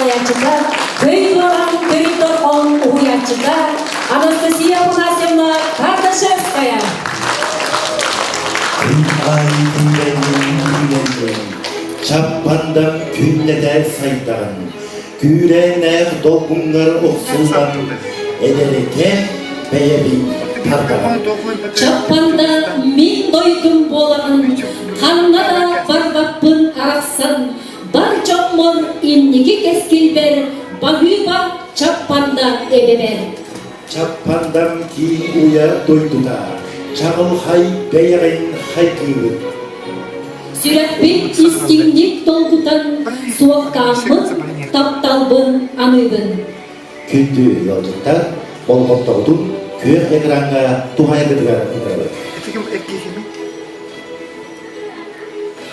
салайааччыта, Көй Дуораан Көй Дорҕоон уһуйааччыта Анастасия Афанасьевна Кардашевская. Күн аайы күүрэҥҥин үүнэннин, чаппандан күннэтэ сайдаҕын, күүрээннээх долгуҥҥар охсуллан, эдэрикэ бэйэбин тардаҕын. Чаппанда мин дойдум буолаҕын, ханна да барбаппын арахсан, бар дьоммор инники кэскилбэр баһыыба Чаппанда эбэбэр. Чаппандам киин уйа дойдута, чаҕылхай бэйэҕин хайгыыбыт. Сүрэхпин истиҥник долгутан, суохтааммын, тапталбын аныыбын. Күндү ыалдьыттар, болҕомтоҕутун күөх экраҥҥа туһайгытыгар ыҥырабыт.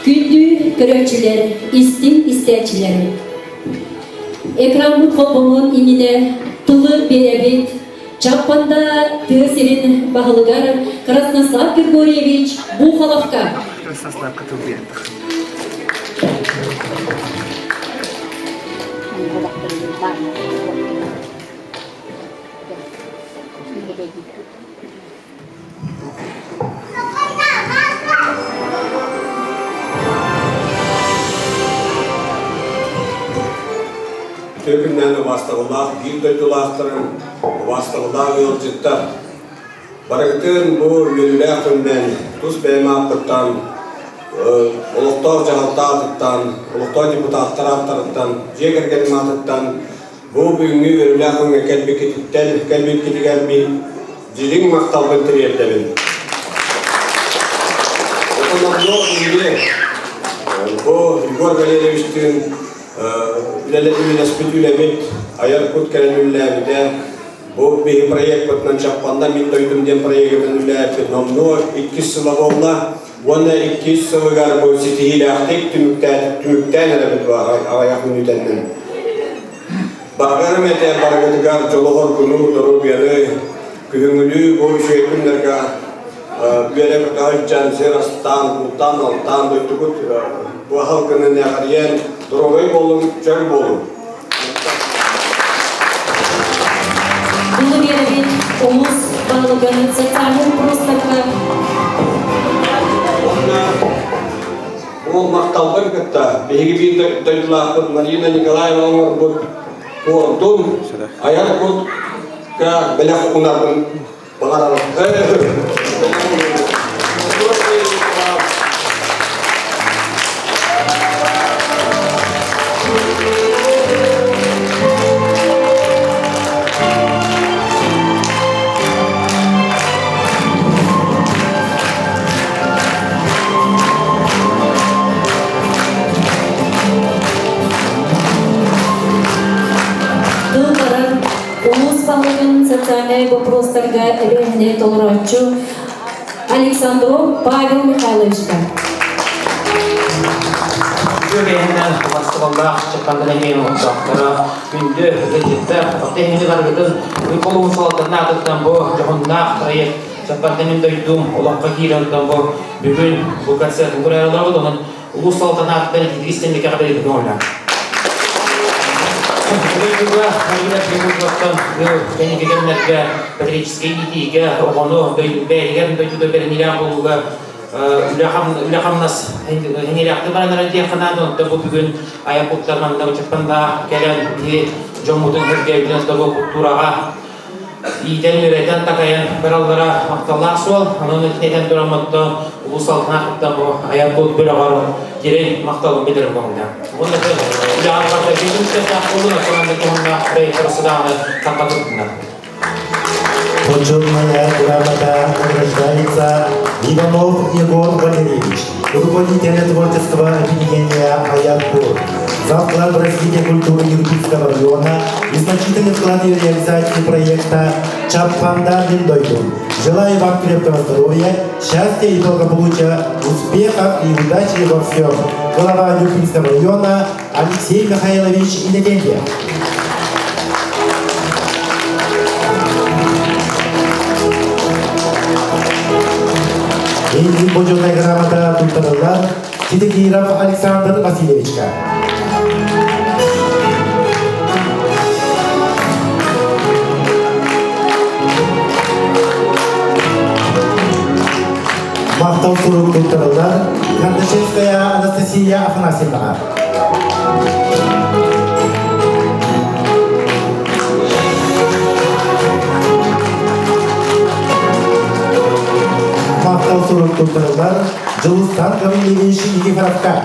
Күндү көрөөччүлэр, истиҥ истээччилэр! Экраммыт холбонуон иннинэ тылы биэрэбит Чаппанда тыа сирин баһылыгар Краснослав Григорьевич Бухаловка. Үтүө күннээн убаастабыллаах биир дойдулаахтарым, убаастабыллаах ыалдьыттар! Барыгытын бу үөрүүлээх күнүнэн тус бэйэм ааппыттан, олохтоох дьаһалта аатыттан, олохтоох депутаттар ааттарыттан, дьиэ кэргэним аатыттан бу бүгүҥҥү үөрүүлээх күҥҥэ кэлбиккититтэн, кэлбиккитигэр мин Дьиҥ махталбын тириэрдэбин. Отонордоох биһиги бу Егор Валерьевичтыын үлэлэспит үлэбит айар кут кэлэн үлэлээбитэ. Бу биһи проекпытынан Чаппанда мин дойдум диэн проегынан үлэлээбит номнуо иккис сыла буолла. Уонна иккис сылыгар бу ситиһиилээхтик түмүктээн эрэбит аҕыйах мүнүүтэннэн. Барҕарым этэ барыгытыгар дьолу-хоргуну, доруобуйаны, күһүҥҥүлүү бу үчүгэй күннэргэ үөрэ-көтө сылдьан, сир астаан, бултаан-алтаан дойдугут бу аһылгынан эҕэрийэн, доруобай буолуҥ, чөл буолуҥ! Bunu биэрэбит улуус баһылыгын социальнай боппуруостарга Ол махталбын кытта биһиги биир дойдулаахпыт Марина Николаева оҥорбут пуордун айар кутка бэлэх уунарбын баҕарабын. Тыл барар улуус баһылыгын социальнай боппуруостарга эбээһинэһи толорооччу Александров Павел Михайловичка. Үтүө бастыбаллаах чаппандан эмиэ олохтоохторо күндү ыалдьыттар тэһини барыгытын Уйкулуун суолтанна атыттан бу дьоһуннаах проект Чаппанда мин дойдум олоххо киирэн онтон бу бүгүн бу концертын көрөр олоробут онон улуус салтанааттан ититик истинник эҕэрдэлиибит оҥорла. Дойдуга Марина Трегубовтан бу кэнники кэмнэргэ патриотическай иитиигэ оҕону бэйэтигэр дойдуга бэриниилээх буолууга үлэ-хамнас эҥирэхтик баран эрэр диэххэ наада. Онтон бу бүгүн айан куттар манна Чаппандаах кэлэн биһи дьоммутун сэргээбитин бу культураҕа иитэн-үөрэтэн, такайан бараллара махталлаах суол. Онон этэн туран оттон улуус алтынаахыттан бу айан кут бөлөҕөр дириҥ махталын билэрим көҥүллээх. Уонна үлэҕэ барда биир буолун, оттон туһуннаах проектор сыдааны таппа туттунар. Почетная грамота награждается Иванов Егор Валерьевич, руководитель творческого объединения «Аякур», за вклад в развитие культуры Иркутского района и значительный вклад в реализацию проекта «Чаппанда мин дойдум». Желаю вам крепкого здоровья, счастья и благополучия, успехов и удачи во всем. Глава Нюрбинского района Алексей Михайлович Иннокентьев. Инник Бочетная грамота туттарыллар Титикиров Александр Васильевичка. Махтал сурук туттарыллар Кардашевская Анастасия Афанасьевнаҕа. Махтал сурук туттарыллар Дьулустан Гаврильевич Никифоровка.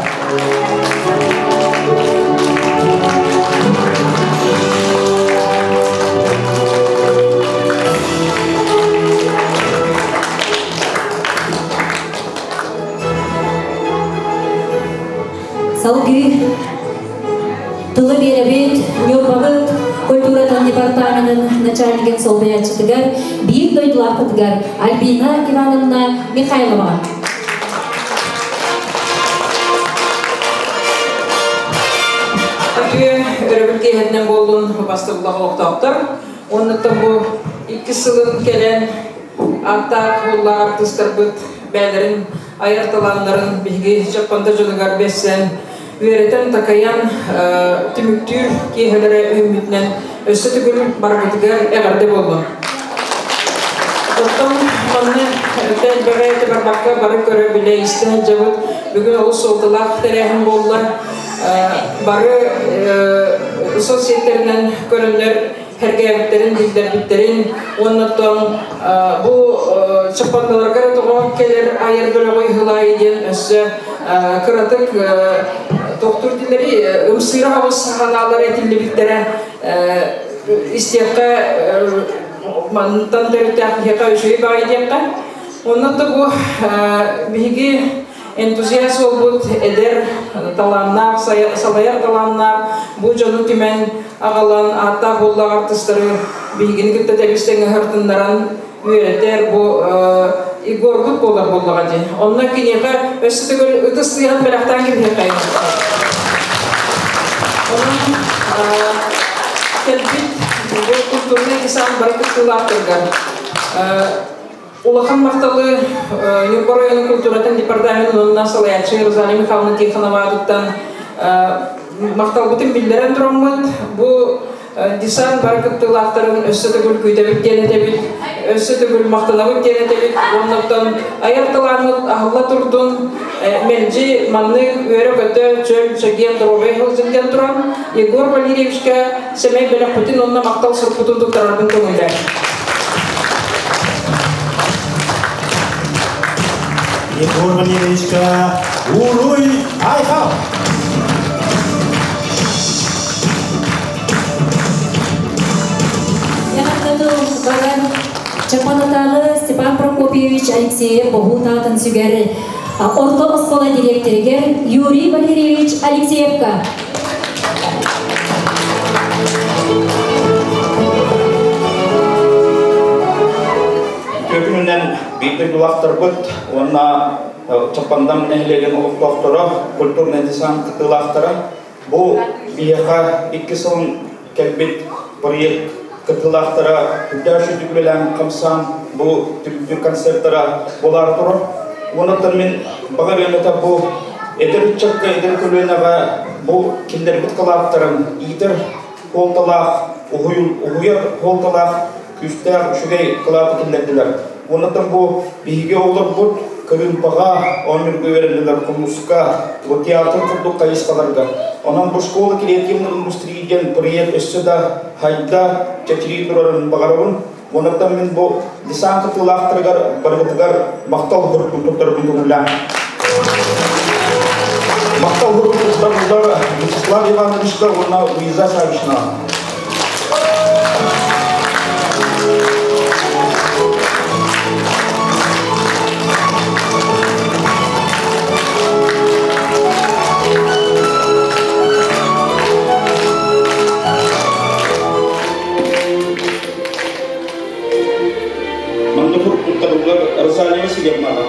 Салгыы тылы биэрэбит Ньурбабыт культуратын департаменын начальнигын солбуйааччытыгар биир дойдулаахпытыгар Альбина Ивановна Михайловаҕа. Үтүө өрөбүл киэһэтинэн буоллун бастыбылах олохтоохтор. Оннуттан бу иккис сылын кэлэн ааттаах буоллаах артыыстарбыт бэйэлэрин айар талааннарын биһиги Чаппанда дьонугар бэссэн үөрэтэн-такайан түмүктүүр киэһэлэрэ үүммүтүнэн өссө төгүл барыбытыгар эҕэрдэ буоллун. Оттон манна элбэҕи барбакка бары көрө билэ истэ сылдьабыт. Бүгүн олус суолталаах тэрээһин буолла. Бары соцсеттеринэн көрөннөр сэргээбиттэрин, биллэрбиттэрин уонна бу чаппандаларга эрэ тоҕо кэлэр айар бөлөҕү ыһылаайы диэн өссө кыратык тохтуур дилэри ымсыыра хаҕыс санаалар этиллибиттэрэ истиэххэ мантан төрүттээх киһиэхэ үчүгэй баҕайы диэххэ. Онон да бу биһиги энтузиаст буолбут эдэр талааннаах, салайар талааннаах бу дьону түмэн аҕалан ааттаах буоллаах артыстары биһигини кытта тэбис-тэҥ ыһыртыннаран үөрэтэр бу Егорбут буолар буоллаҕа дии. Онно киниэхэ өссө төгүл ытыс тыаһын бэлэхтээн кэбиһиэххэйин. Онон кэлбит бу культурнай десант бары кыттыылаахтарга Улахан махталы Ньурба оройуонун культуратын департаменын уонна салайааччы Розалия Михайловна Тихонова аатыттан махталбытын биллэрэн тураммыт, бу десант бары кыттыылаахтарын өссө төгүл күүтэбит диэн этэбит, өссө төгүл махтанабыт диэн этэбит. Уоннаттан айар талааммыт аһылла турдун, мэлдьи маннык үөрэ-көтө, чөл, чэгиэн доруобай сылдьын диэн туран, Егор Валерьевичка сэмэй бэлэхпитин уонна махтал сурукпутун туттарарбын көҥүллээн. Егор Валерьевичка Уруй Айхал! Баран Чапанатааҕы Степан Прокопьевич Алексеев боһуу таатын сүгэр орто оскуола дириэктэригэр Юрий Валерьевич Алексеевка. Үтүө күнүнэн биир дойдулаахтарбыт уонна Чаппандам нэһилиэгин олохтоохторо, культурнай десант кыттыылаахтара бу биһиэхэ икки сылын кэлбит проект кыттыылаахтара үрдээх сүдүк үлэлээн хамсаан бу түмүктүүр концертара буолаары турар. Уонна мин баҕарыам этэ бу эдэр ыччакка, эдэр көлүөнэҕэ бу киллэрбит кылааттарын иитэр суолталаах, уһуйар суолталаах күүстээх үчүгэй кылааты киллэрдилэр. Уонна бу биһиги оҕолорбут кырыымпаҕа оонньуурга үөрэннилэр, хомуска, бу театр курдук хайысхаларга. Онон бу школа креативной индустрии диэн проект өссө да хайда чэчирии турарын баҕарабын. Уонна мин бу десант кытыылаахтарыгар барыгытыгар махтал суруктун туттарбын көҥүллээн. Махтал суруктун туттарбылар Вячеслав Ивановичка уонна Луиза Савична. Манна туттарыллар Розалия Васильевнаҕа.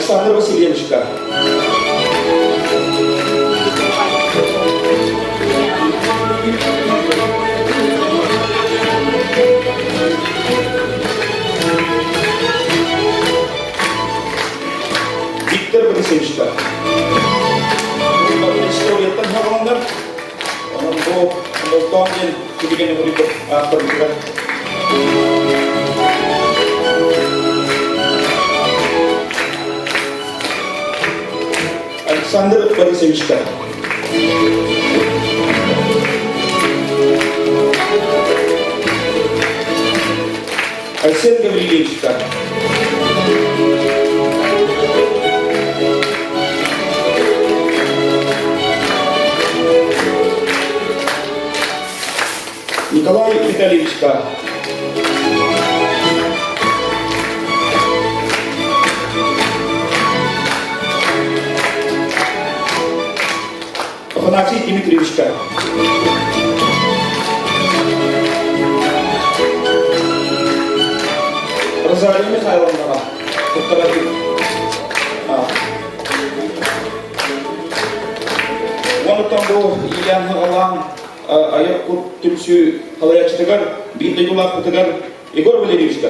Александр Васильевичка. Виктор Борисовичка. Историяттан хааланнар, онон бу Молтоон диэн кинигэни суруйбут авторбытыгар. Александр Борисовичка. Арсен Гаврильевичка. Николай Витальевичка. Афанасий Дмитриевичка. Розалия Михайловнаға туттарар. Онтон бу Ильян Хагалаан айар кут түмсүү халаячытыгар, биир дойдулаахпытыгар Егор Валерьевичка.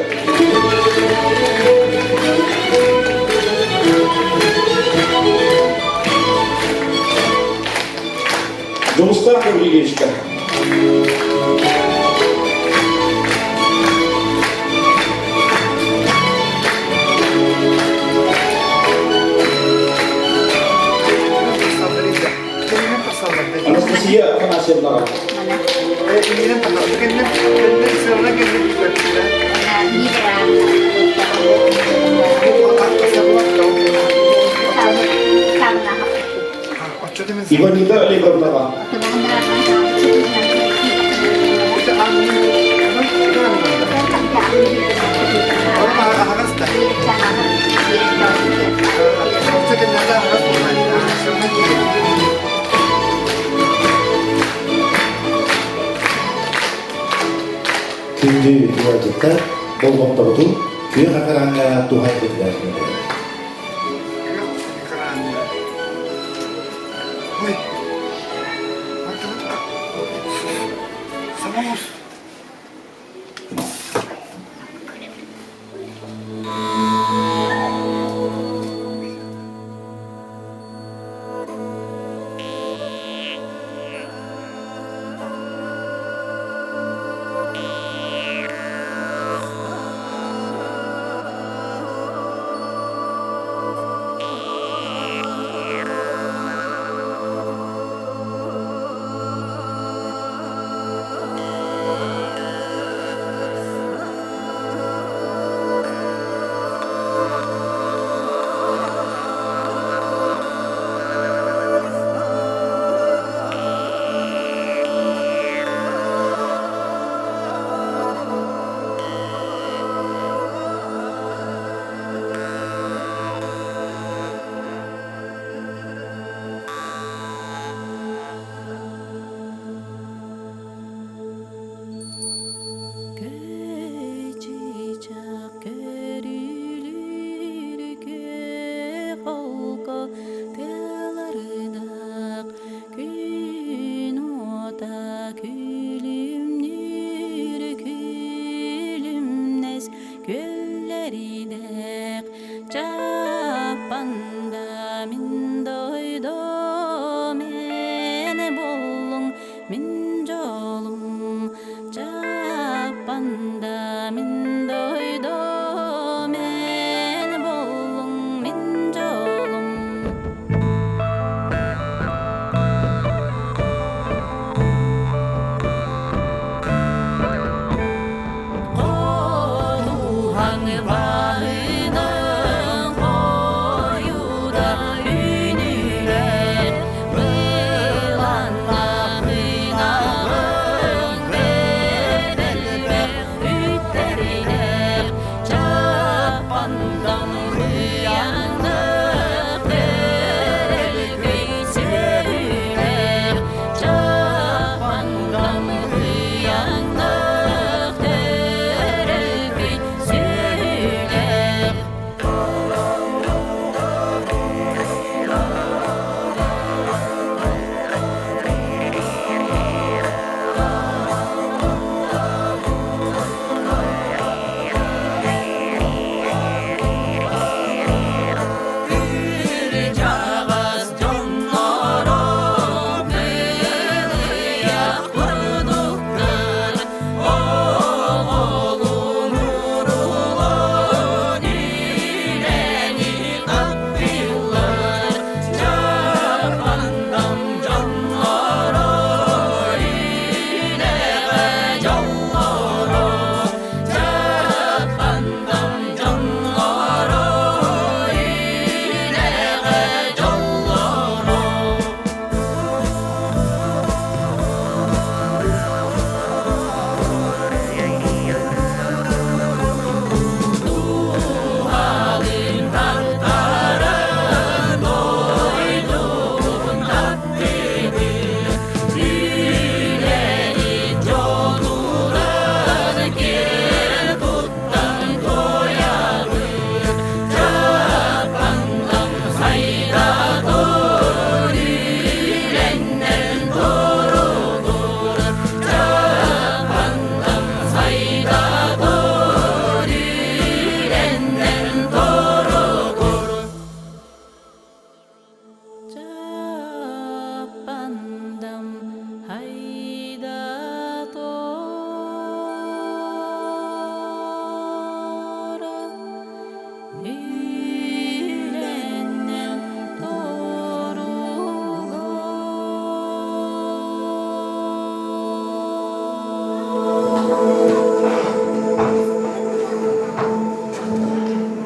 Дьулустаах Гаврильевичка. Анастасия Афанасьевнаҕа. Иванида Олеговнаҕа. Күндү ыалдьыттар, болҕомтобутун күөх экраҥҥа туһайбытыгар ыҥырабыт.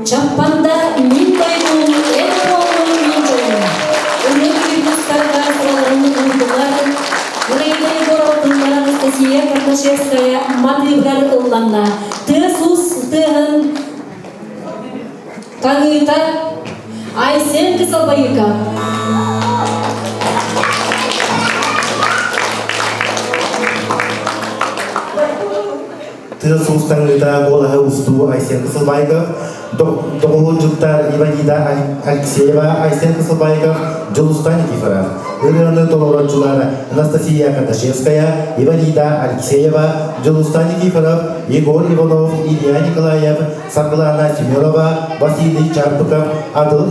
Чаппанда мин дойдум, эн буоллун мин дьолум. Ырыа күүрбүттарга сыраларын уурдулар. Ираида Егорова тыллара Анастасия Кардашевская матыыбыгар ылланна. Тыас-уус тыаһын таҥыыта Айсен Кысалбайыка. Тыа суустаҥыыта буолаһы устуу Айсен Кысылбаиков, доҕуһуолдьуттар Иванида Алексеева, Айсен Кысылбаиков, Дьулустан Никифоров, ырыаны толорооччулар Анастасия Кардашевская, Иванида Алексеева, Дьулустан Никифоров, Егор Иванов, Илья Николаев, Саргылана Семенова, Василий Чарпыков, Адыл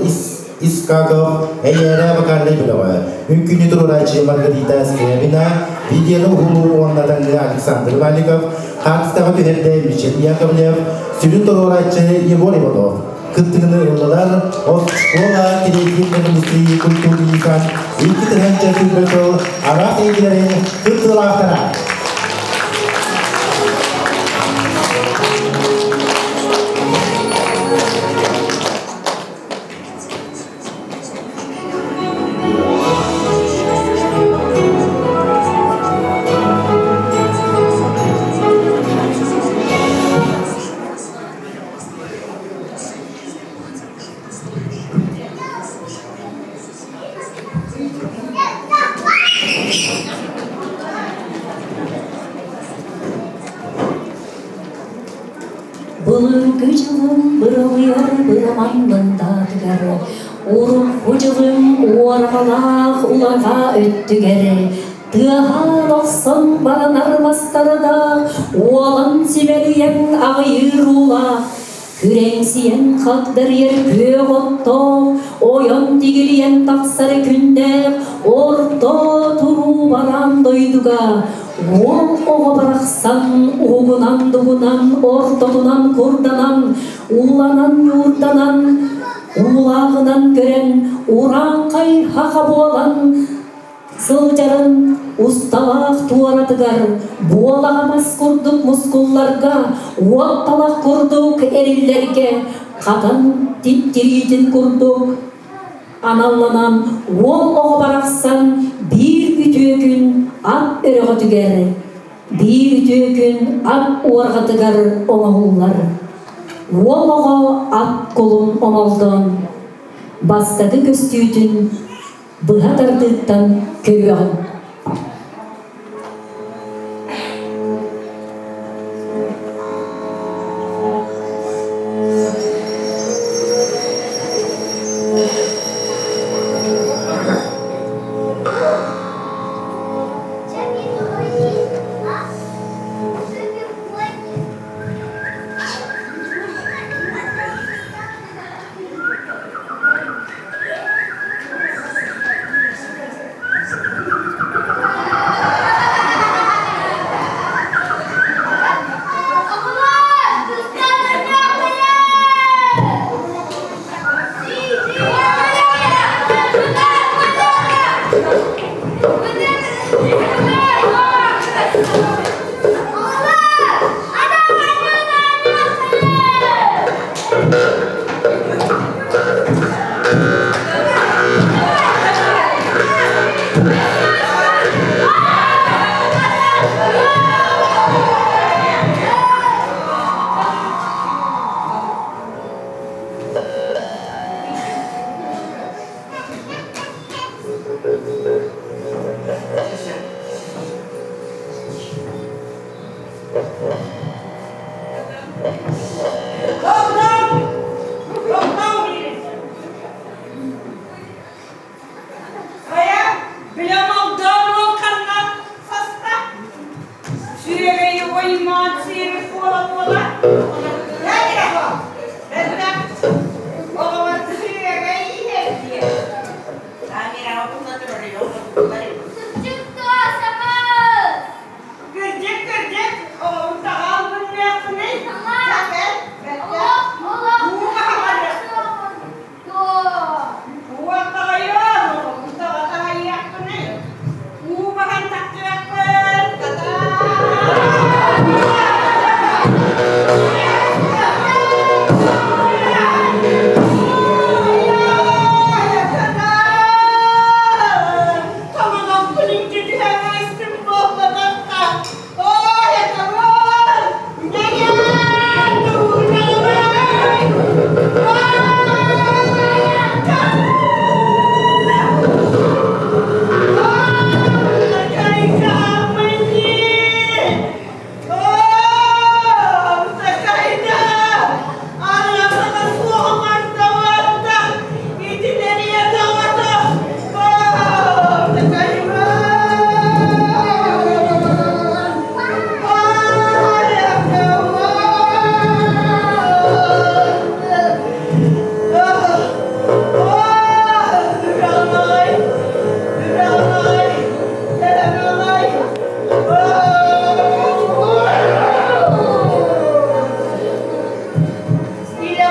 Искаков, Эйээрэ вокальнай бөлөҕө, үҥкүүнү туруорааччы Маргарита Скрябина, видеоны уһулуу уонна таҥыы Александр Валиков, хаартыскаҕа түһэрдэ Мичил Яковлев, сүрүн туруорааччы Егор Иванов. Кыттыыны ыллылар оскуола креативной индустрии культуры 2000 сыл араас эйгэлэрин кыттыылаахтара. Былыргы дьылым быралыйар быраман мындаатыгар, урукку дьылым уорҕалаах улаҕа өттүгэр, тыаһаан охсон баранар мастардаах, уолан симэлийэн аҕыйыыр уулаах, күрэҥсийэн хагдарыйар күөх оттоох, ойон тигилийэн тахсар күннээх, орто туруу бараан дойдуга Уол оҕо барахсан уһугунан-дугунан, ортотунан курданан, ууланан-ньуурданан, уулааҕынан көрөн, урааҥхай хаха буолан сылдьарын усталаах туоратыгар буолаҕа мас курдук мускулларга, уот талах курдук эриллэргэ хатан тириитин курдук аналланан уол оҕо барахсан биир үтүө күн ат өрөҕөтүгэр, биир үтүө күн ат уорҕатыгар оҥоһуллар. Уол оҕо ат кулун оҥолдон, бастакы көстүүтүн быһа тардыыттан көрүөҕүҥ.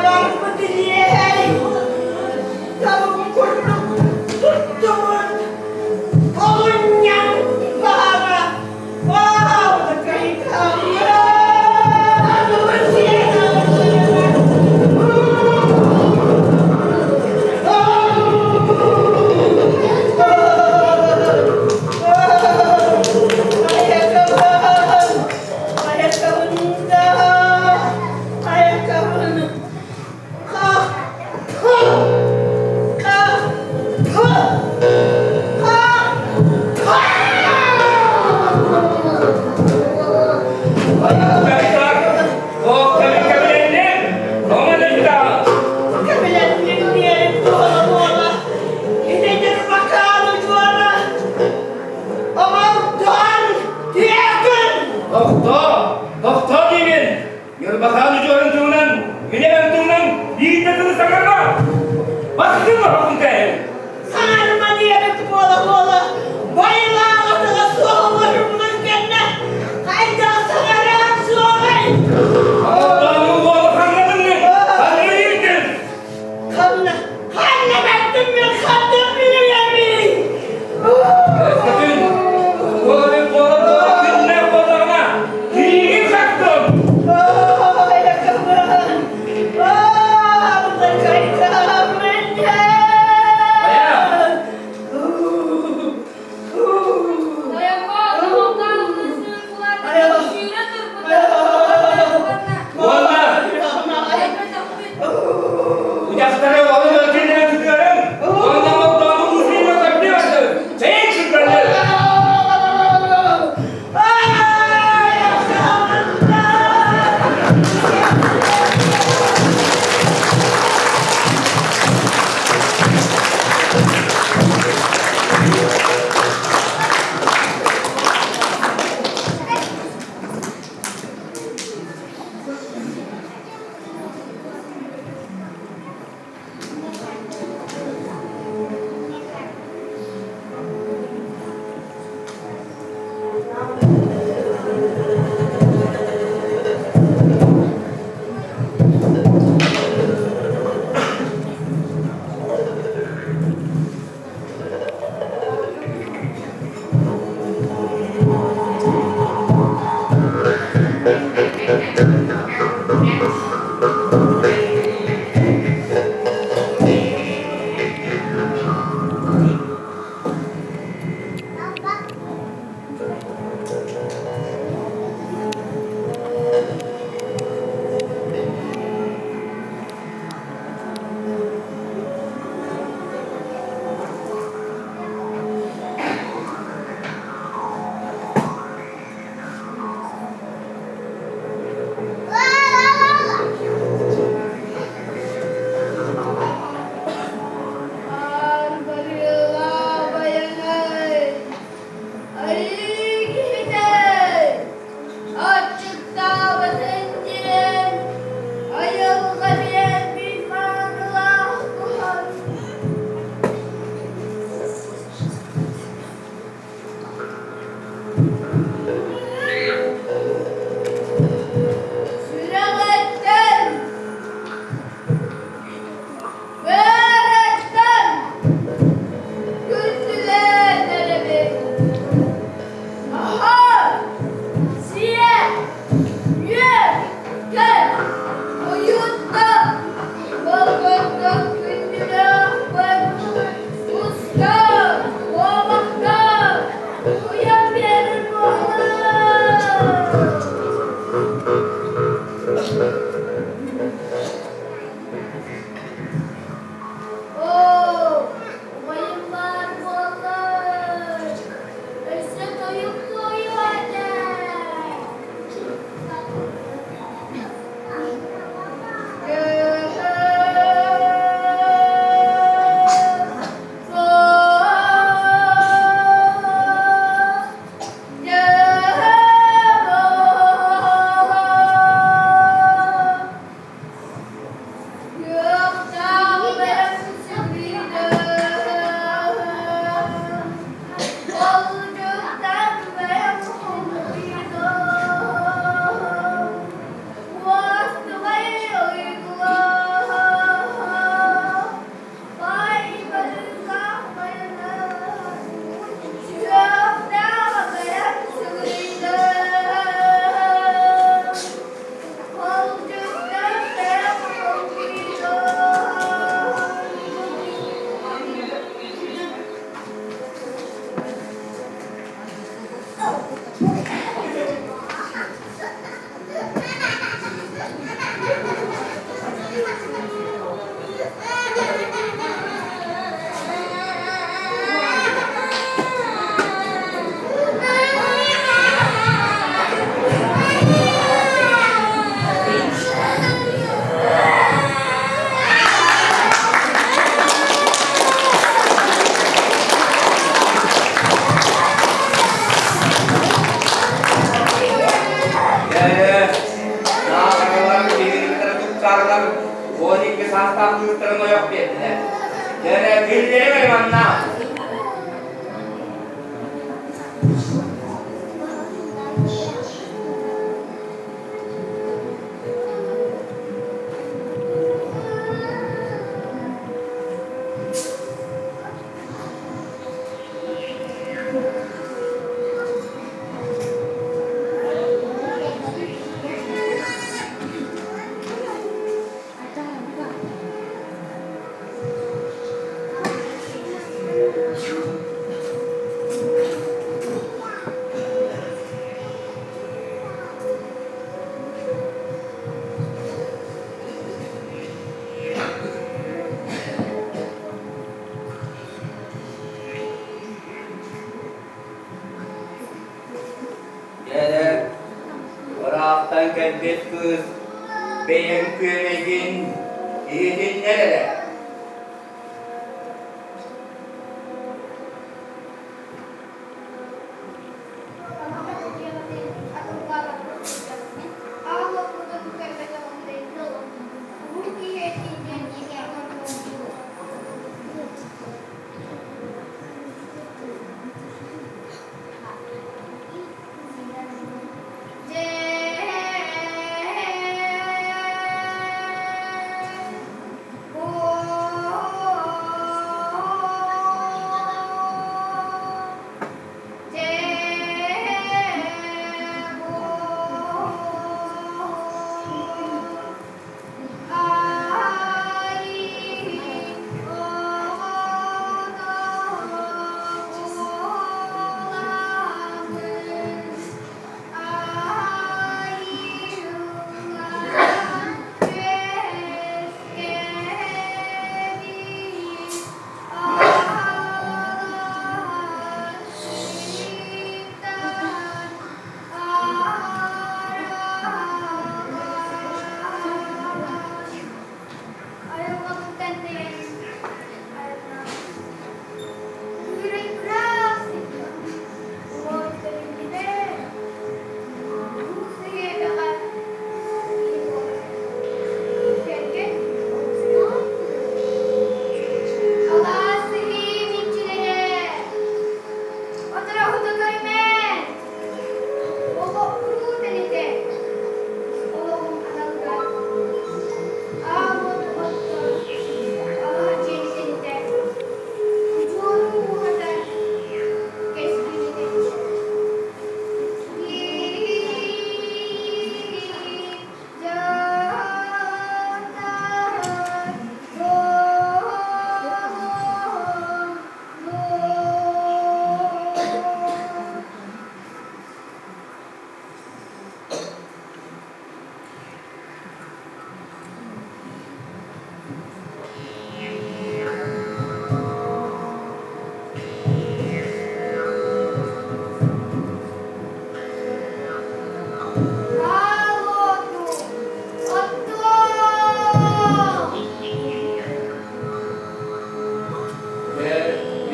барбыт илиэһэй табын курдук туттубут Олунньаҥ баһара Тохтоо! Тохтоо диибин! Ньурбахаан удьуорун туһунан, мин эбэм туһунан биир да тылы саҥарба! Бастыҥ оһохун кээһин! Саҥарма диэбит буола-буола, байылааҕытыга суох оҥоһуммун кэннэ, хайдах саҥарыам суоҕай? Оттоону уолу ханнадыҥ ханна иирдин? Ханна, ханна бардым мен, ханна билиэмий? Өскөтүн, уолу буола-буола күннээх буоллаҕына, тириигин хаттым! 12 саастаах кыыстарын ойох биэрдилэр. Дьэ, киллэрим манна. Дьэ, ыраахтан кэлбит кыыс бэйэҥ күөмэйгин иһитиннэр эрэ.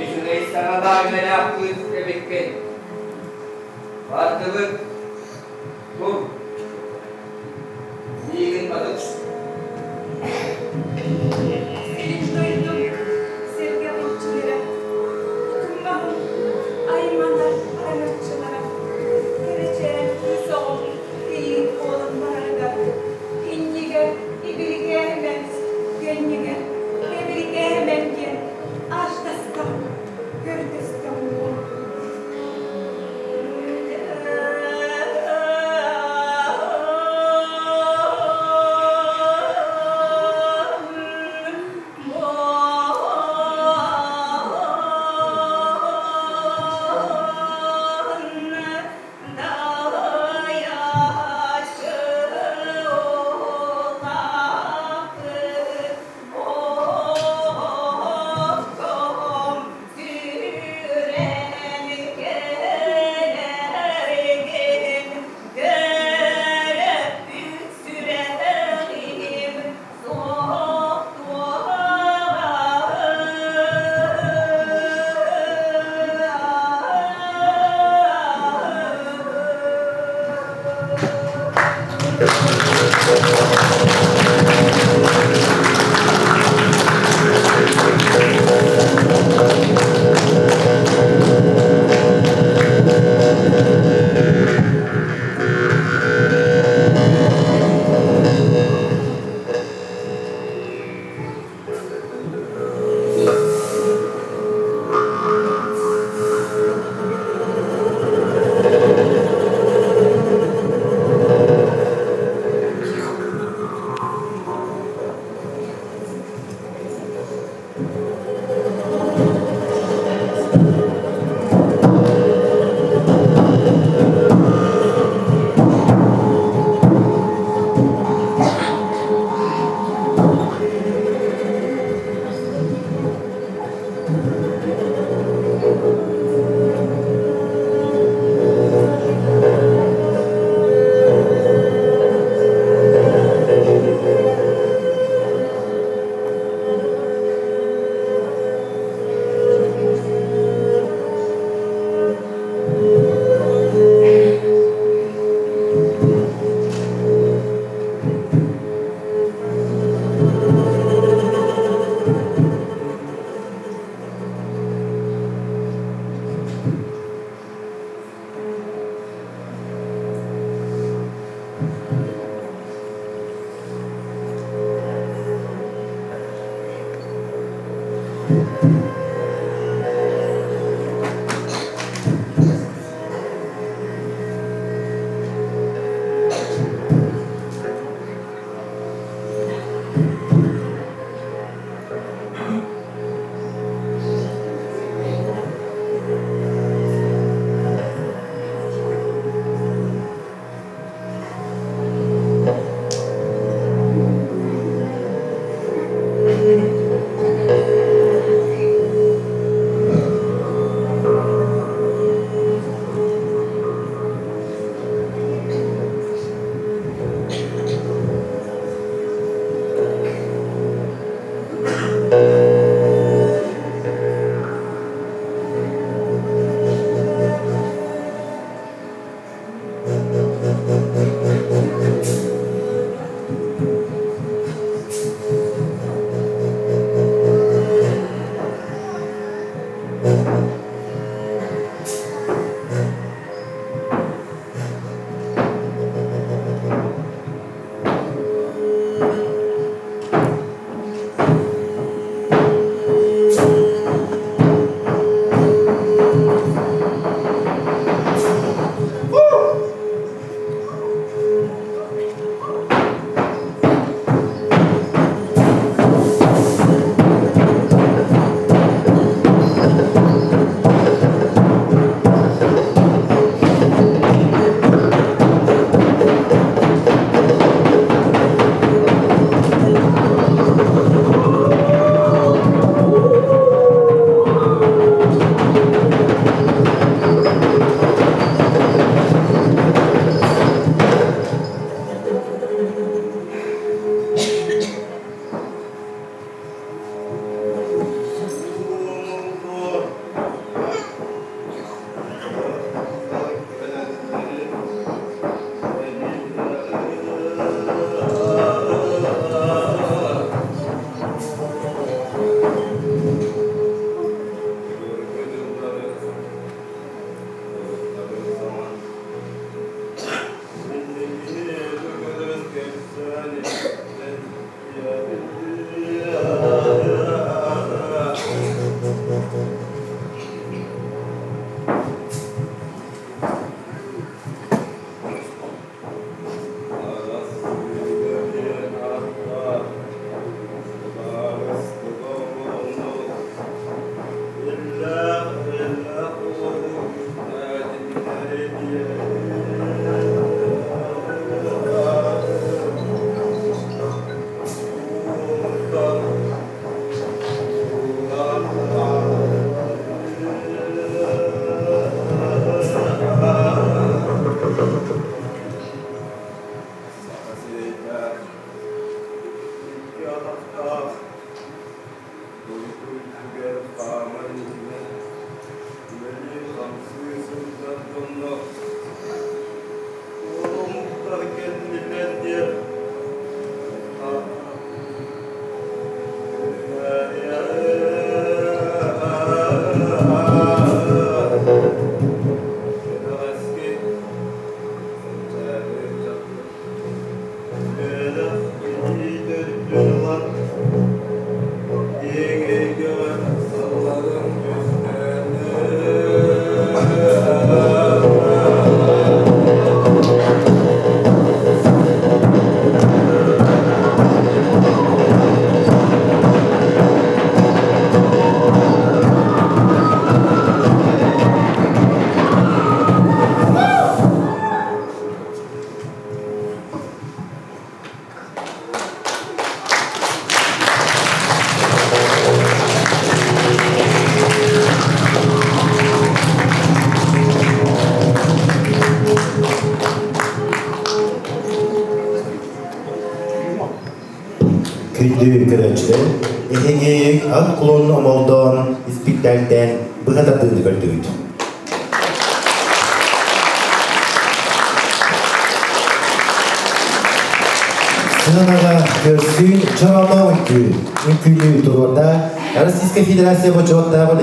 Үчүгэй саҥалаах үөрэх кыыс эбиккин. Бардыбыт. Тур. Миигин батыс. Сирин дойдум сэргэх иччилэрэ, утумнаһым айманар араҥаччылара, кэрэчээн кыыс оҕом кийиит буолан барарыгар, иннигэр ибилигээһимэн, кэннигэр кэбилигээһимэн диэн ааттастаҕым, көрдөстөҕүм буоллун. Күндү көрөөччүлэр, эһиги ат кулун омолдоон испиктээктэн быһа тардыыны көрдүгүт. Сыанаҕа көрсүүн чороно үҥкүү, үҥкүүнү туруорда Российскай Федерация бочуоттаах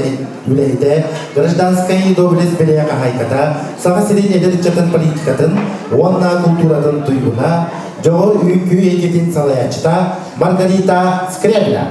үлэһитэ, гражданскай доблесть бэлиэ хаһаайката, Саха сирин эдэр ыччатын политикатын уонна култууратын туйгуна, дьоҕур үҥкүү эйгэтин салайааччыта Маргарита Скрябина.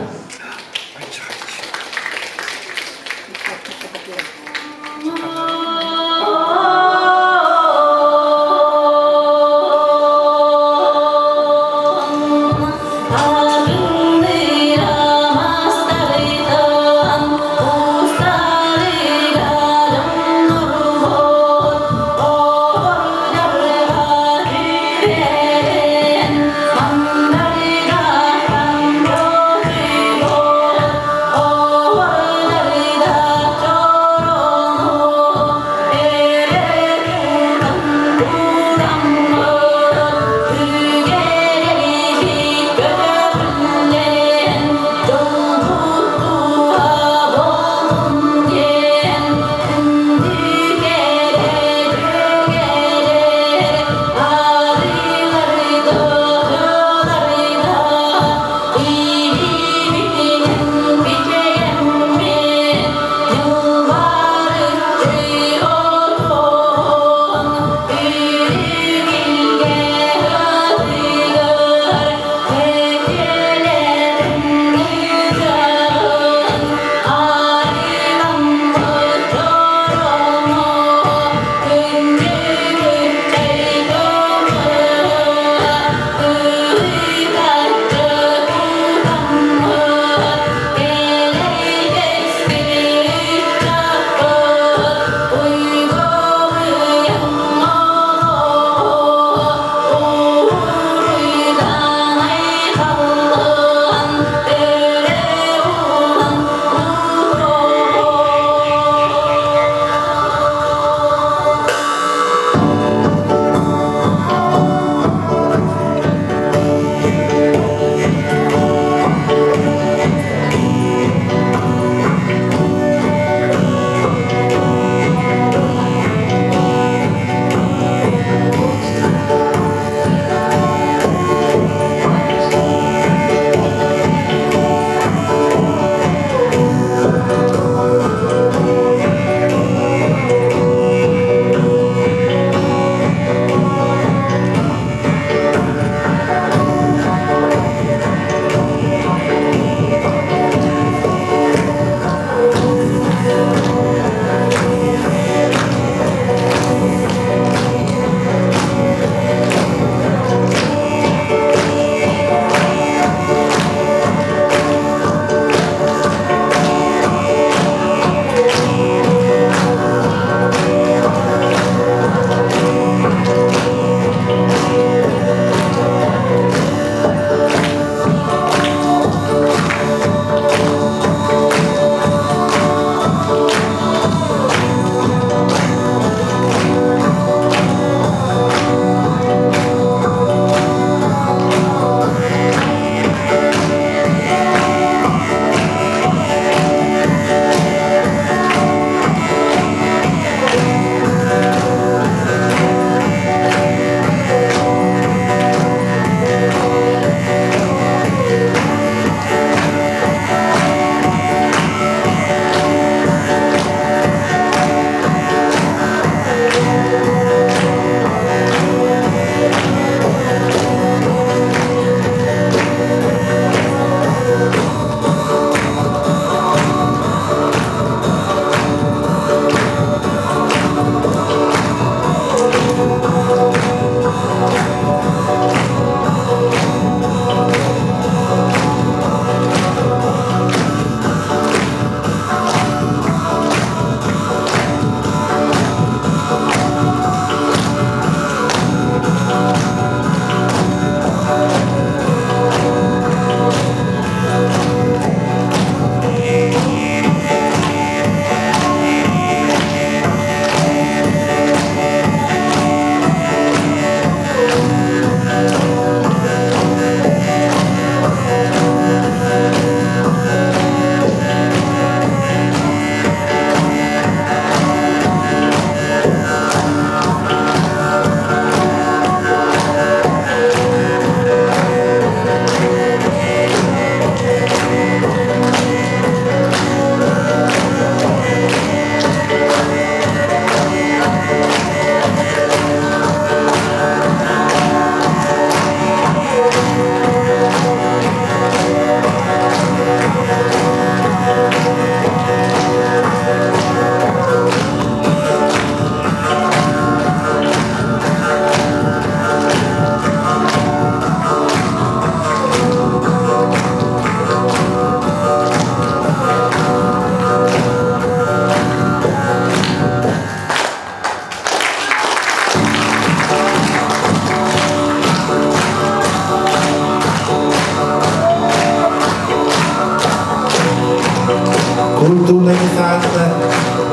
Культурнай десант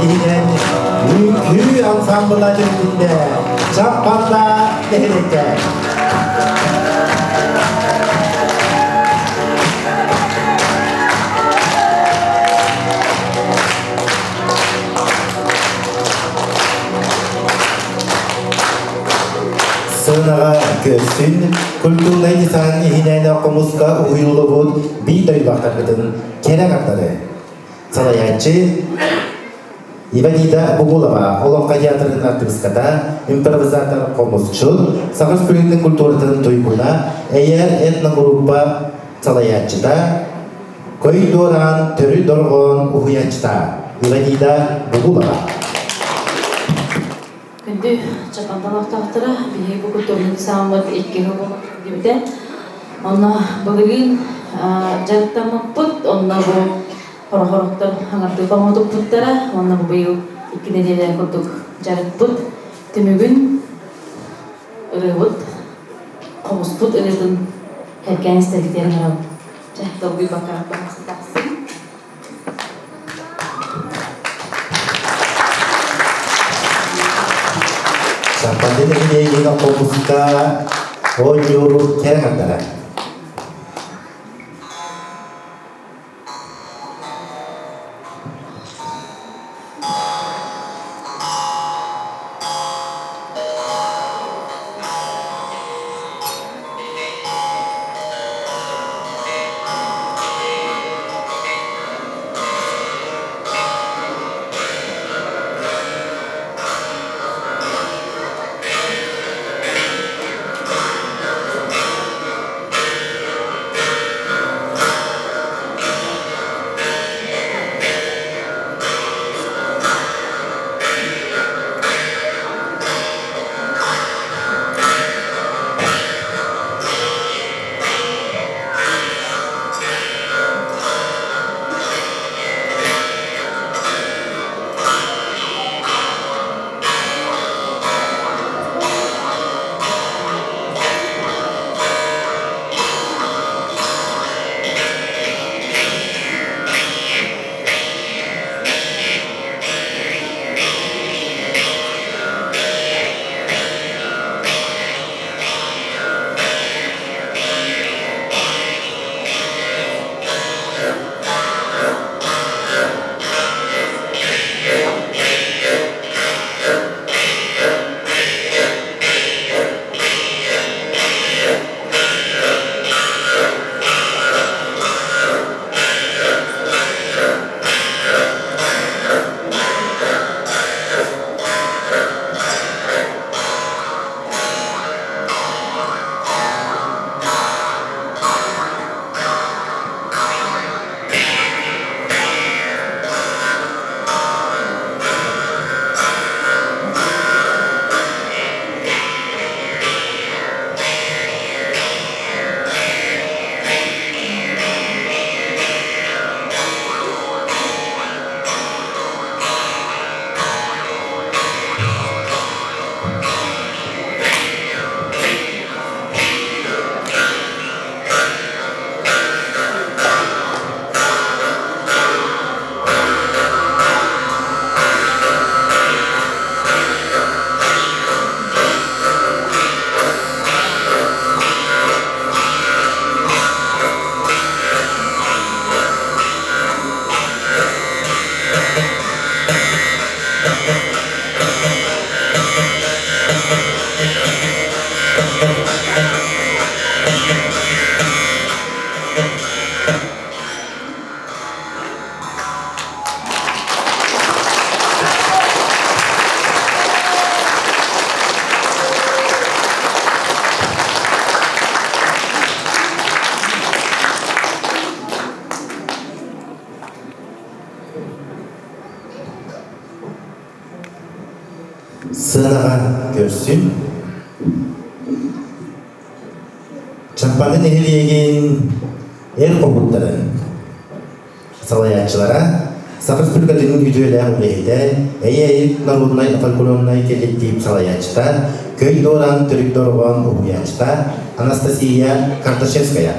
иһинэн үҥкүү ансамбла дьүрүтүндэ Чаппанда нэһилиэккэ. Сыанаҕа көрсүн культурнай десант иһинэн хомуска уһуйуллубут биир дойдулаахтаргытын кэрэ аҥардары салайааччы Иванида Бугулова Олоҥхо театрын артыыската, импровизатор хомусчут, Саха Республикатын культуратын туйгуна, Эйэр этногруппа салайааччыта, Көй Дуораан төрүт дорҕоон уһуйааччыта Иванида Бугулова. Күндү Чапандан олохтоохторо, биһиги бу культурный десаммыт икки сыл диэбитэ. Онно былырыын дьарыктаммыппыт, онно бу хорохороттор хаҥардыы хомотуппуттара, уонна бу быйыл икки нэдиэлэ курдук дьарыкпыт түмүгүн ырыабыт, хомуспут ырыатын кэргээн истэргитигэр ыҥырабыт. Чэ, долгуйбакка тахсын. Саппанды нэһилиэгин автобуска оонньуур кэрэ хардара. Сыанаҕа көрсүн. Чаппаны нэһилиэгин эр хомуттарын салайааччылара Саха Республикатын үтүөлээх үлэһитэ, Эйэ народнай фольклорнай кэлликтиип салайааччыта, Көй Дуораан төрүт дорҕоон уһуйааччыта Анастасия Кардашевская.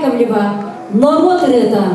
Яковлева норуот ырыата.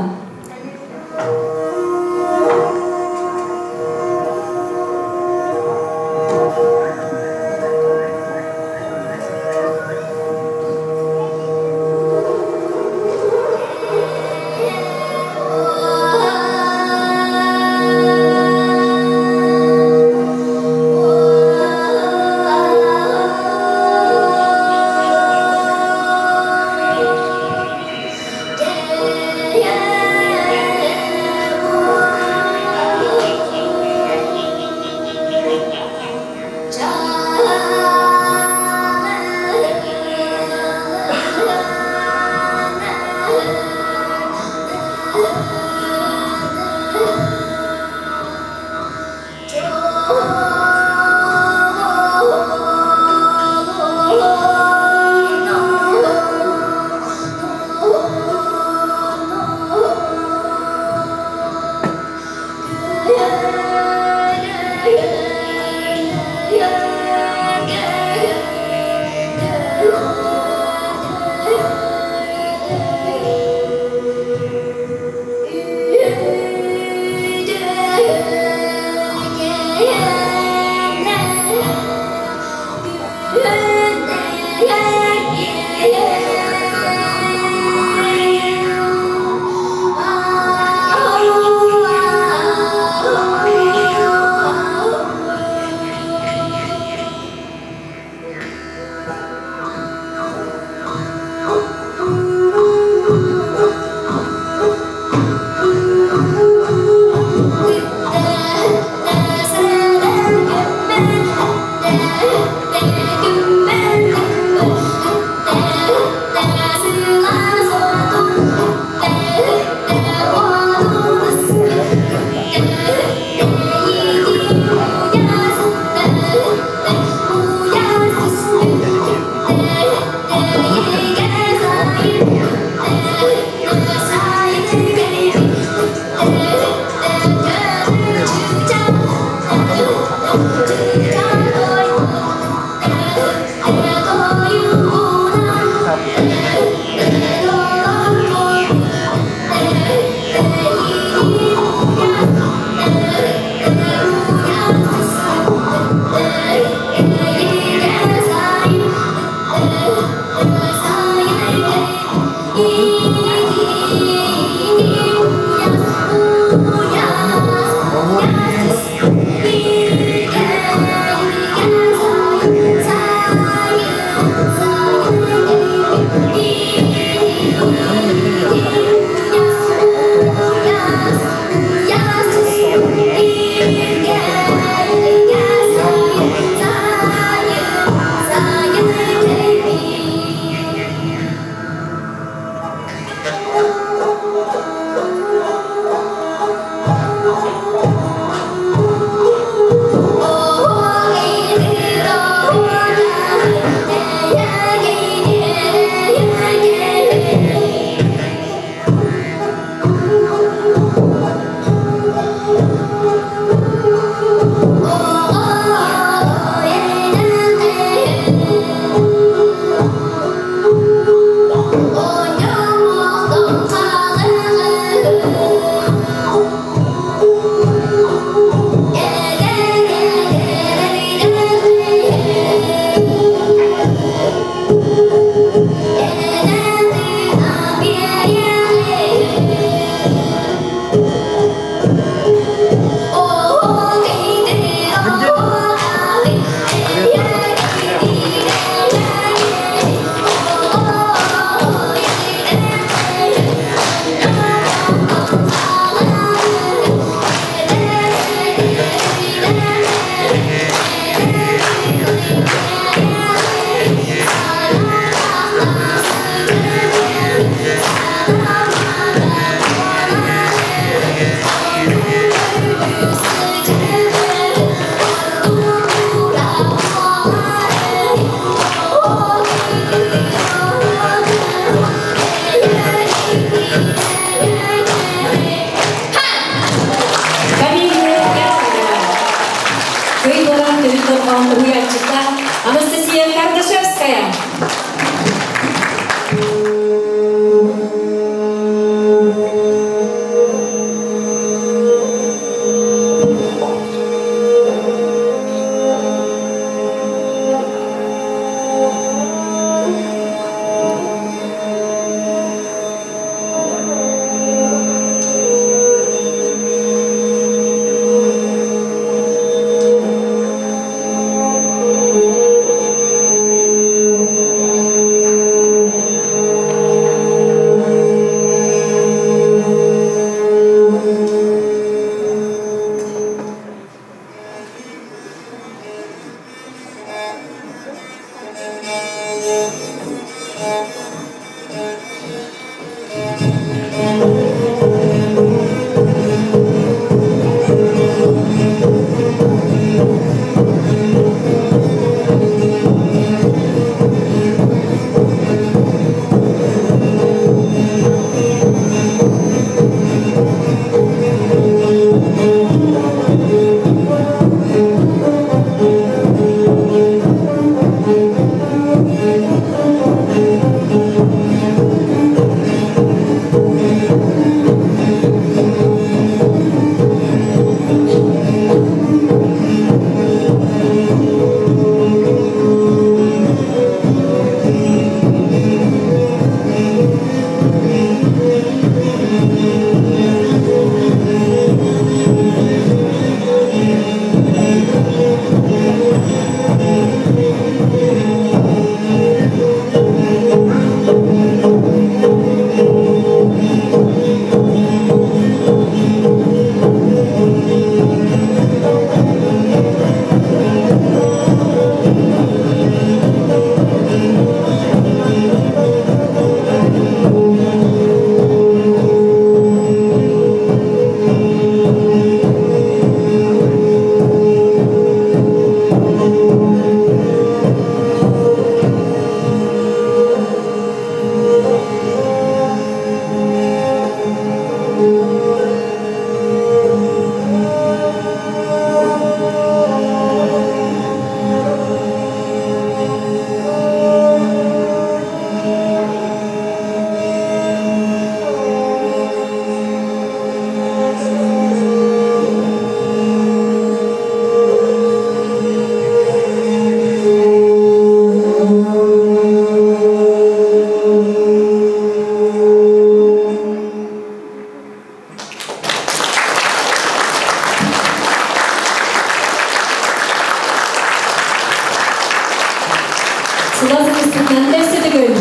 кыыспытынан өссө төгүл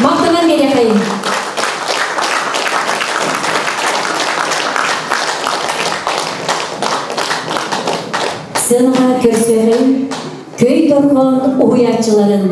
махтанан биэриэхэйин. Сыанаҕа көрсүөҕүҥ көй торҕон уһуйааччыларын.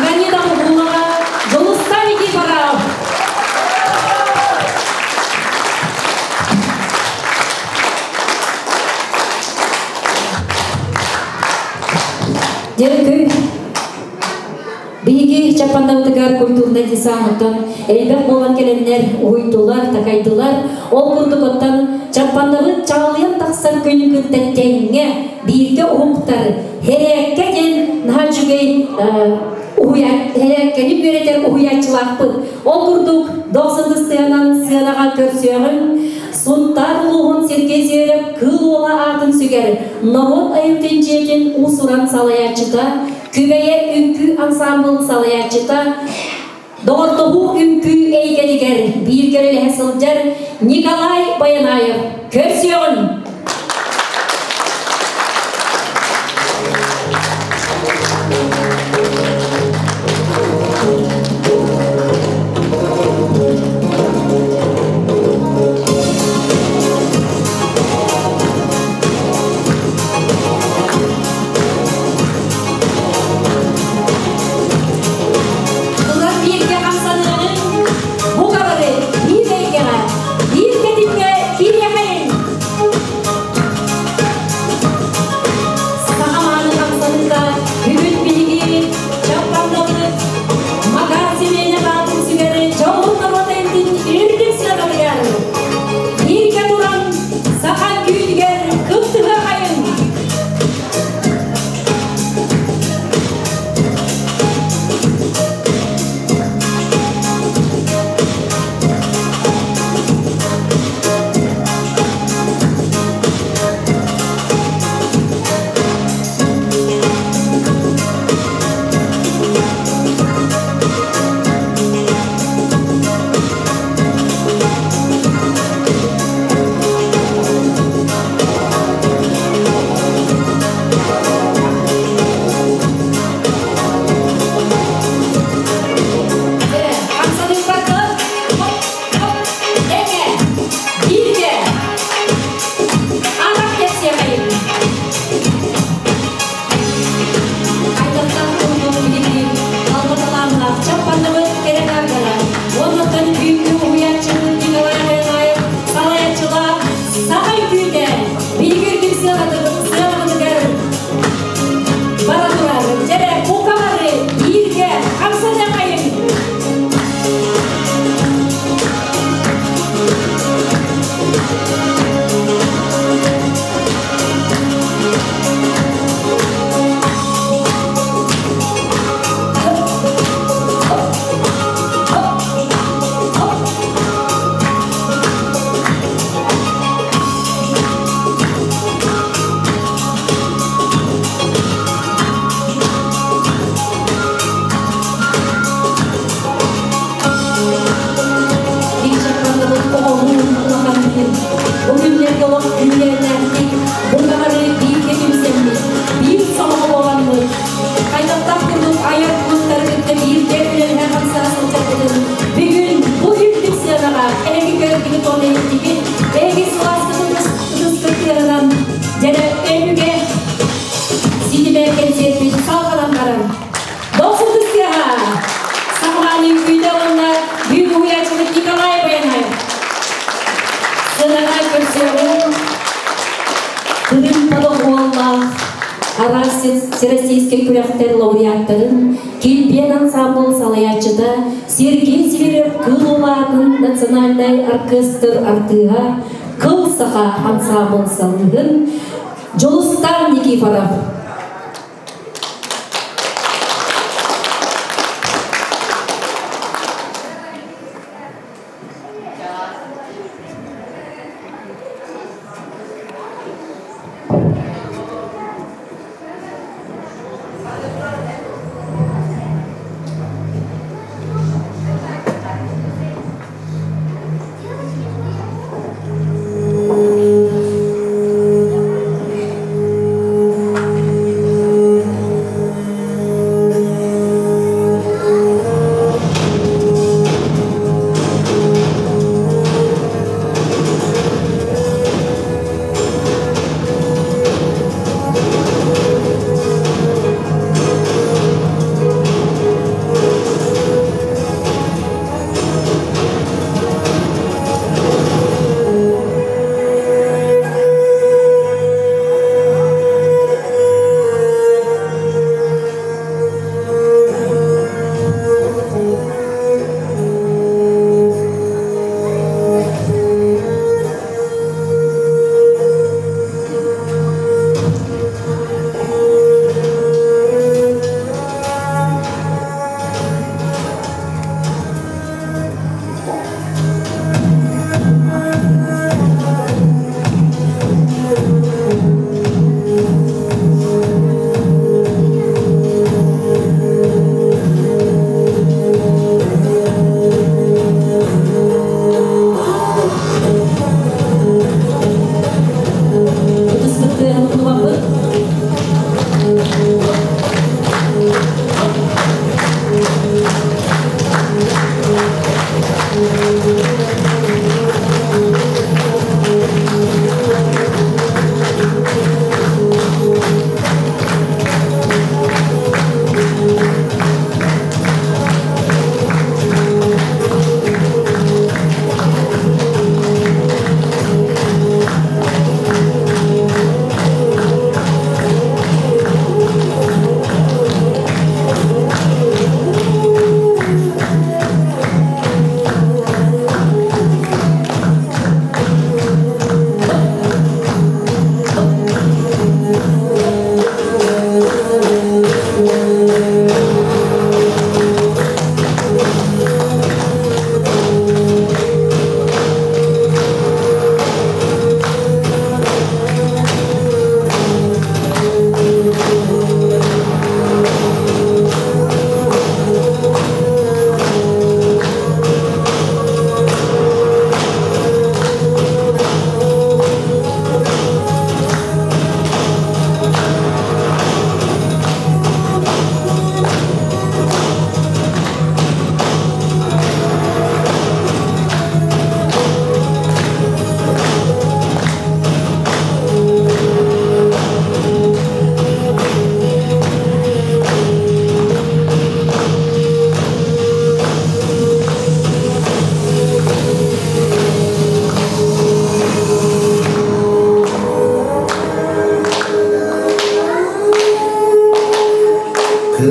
Леонида Мугулова, Дьулустан Никифоров. Дьэ, Биһиги Чаппандабытыгар культурнай десант оттон элбэх буолан кэлэннэр уһуйдулар, такайдылар. Ол курдук оттон Чаппан Чаппандабыт чаҕылыйан тахсар күнүн кытта тэҥҥэ бииргэ уһуктар Һэрээккэ диэн наһаа үчүгэй һэрээккэни үөрэтэр уһуйааччылаахпыт. Ол курдук дохсун сыанан сыанаҕа көрсүөҕүҥ Сунтаар улууһун Сергей Зверев Кыыл Уола аатын сүгэр норуот айымньытын дьиэтин уус-уран салайааччыта, Күбэйэ үҥкүү ансаамбыл салайааччыта, Доҕордоһуу үҥкүү эйгэтигэр бииргэ үлэлэһэ сылдьар Николай Баянаев көрсүөҕүн! Турар бииргэ хамсаныаҕыҥ, бу хабары биир эйгэҕэ, биир тэтимҥэ киириэхэйиҥ! Саха мааны хамсаныыта бүгүн биһиги Чаппандабыт Макар Семенов аатын сүгэр дьоһун норуот эмтин үрдүк сыанатыгар бииргэ туран саха күүтүгэр кыттыһыахайыҥ! Бииргэ Анах кэпсиэхэйин Айдахтан курдук билигин албаталааннаах чаппандабыт кэрэ кааргара уоннаттан бүгүҥҥү уһуйааччыбыт Николай Байанаев салайааччылаах Саха үҥкүүтэ биһиги үрдүк сыанабытыгар бара турар. Дьэрэ, бука бары бииргэ хамсаныахайыҥ! Бу күннэргэ олох күүрээннээхтик, бу баҕары бииргэ түмсэммит, биир сомоҕо буоламмыт, хайдахтаах курдук айар куттары кытта бииргэ үлэлэһэ хамсаа сылдьарбытын бүгүн бу үрдүк сыанаҕа эһиги көрдүгүт уонна иһиттигит, эһиги сылааскытын ытыскытыарынан дьэрэ өбүгэ ситимэ кэнсиэрпит салҕанан баран Дохсун тыаһа Сахалаан үҥкүүтэ уонна бүгүн уһуйааччыбыт Николай Баянаев сыанаҕа көрсүөҕүҥ Кырым подоһуоллаах араас всероссийскай күрэхтэр лауреаттарын Килбиэн ансаамбыл салайааччыта Сергей Зверев Кыл Улаатын национальнай оркестр артыыһа Кыл Саха ансаамбыл салыыһын Дьулустаан Никифоров.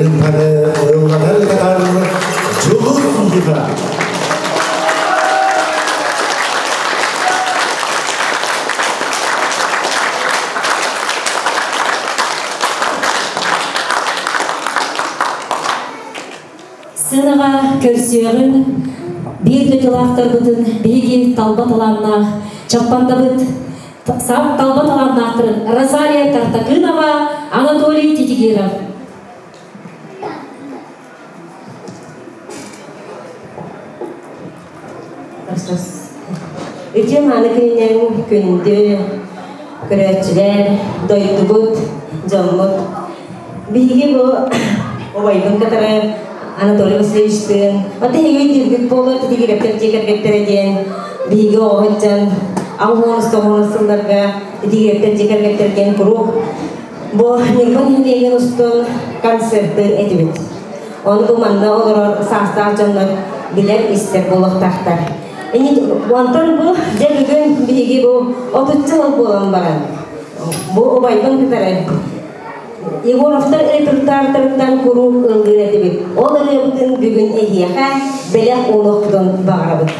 Кырыымпаны ыллатар-ытатар Дьулус Иван. Сыанаҕа көрсүөҕүҥ биир дойдулаахтарбытын биһиги талба талааннаах Чаппандабыт саам талба талааннаахтарын Розалия Тартакынова, Анатолий Титигиров. Үтүө мааны күнүнэн күндү көрөөччүлэр, дойдубут, дьоммут. Биһиги бу убайбын кытары Анатолий Васильевичтыын, оттон эһиги өйдүүргүт буолуо, Титигирэптэр дьиэ кэргэттэрэ диэн биһиги оҕо сылдьан аҕыс уон сылларга Титигирэптэр дьиэ кэргэттэр диэн куруук бу Ньурба нэһилиэгин устун концертыыр этибит. Ону бу манна олорор саастаах дьоннор билэр, истэр буолуохтаахтар. Онтон бу дьэ бүгүн биһиги бу отучча сыл буолан баран бу убайбын кытары Егоровтар репертуартарыттан куруук ыллыыр этибит. Ол ырыабытын бүгүн эһиэхэ бэлэх уунуохпутун баҕарабыт.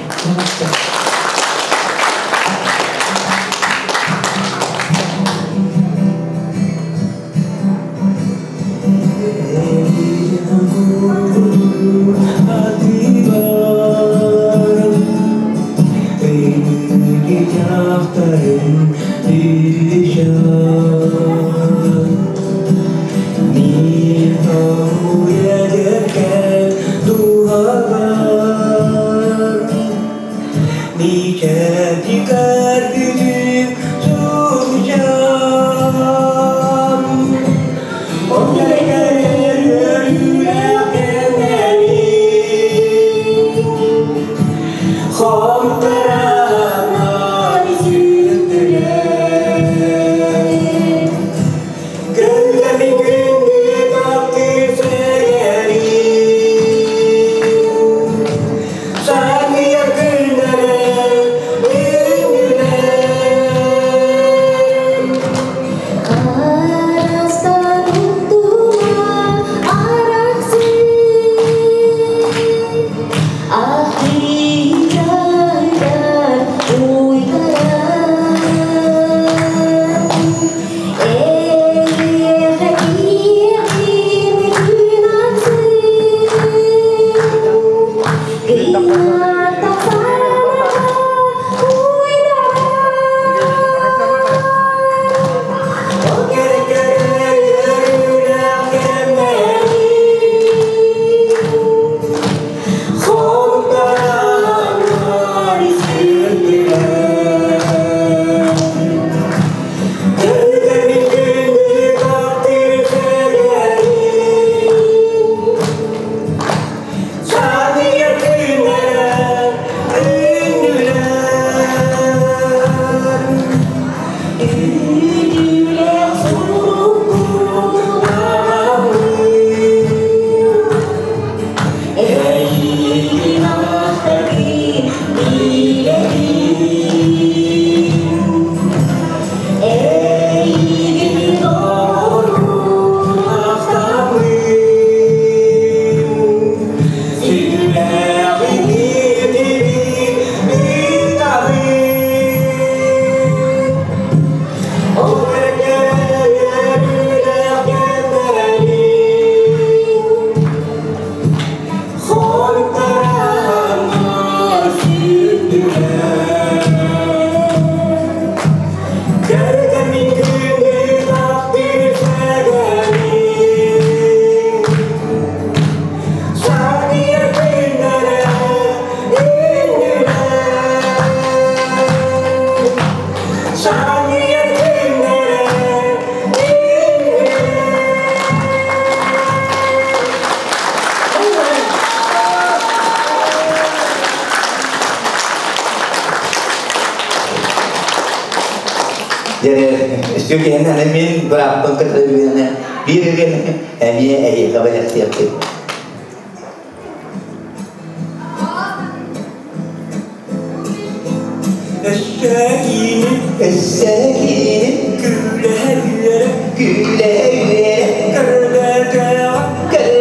Үстүкэһин мин бырааппын кытары бүгүнэ биир ырыаны эмиэ эһиэхэ бэлэхтиэхпит. Эссэкиини, эссэкиини, күлэ үөрэ, күлэ үөрэ, көрбөтөҕө, көрбөтөҕө.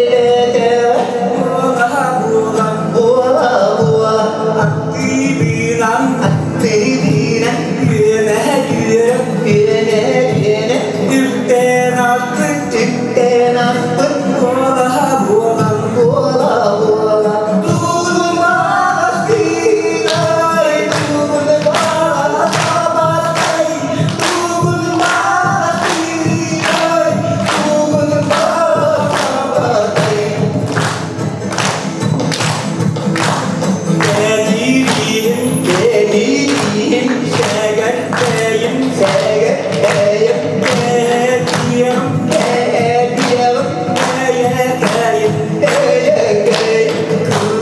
Сэгэрдэйим, сэгэрдэйим, Бэйэм, бэйэм, бэйэкэйим, бэйэкэйим,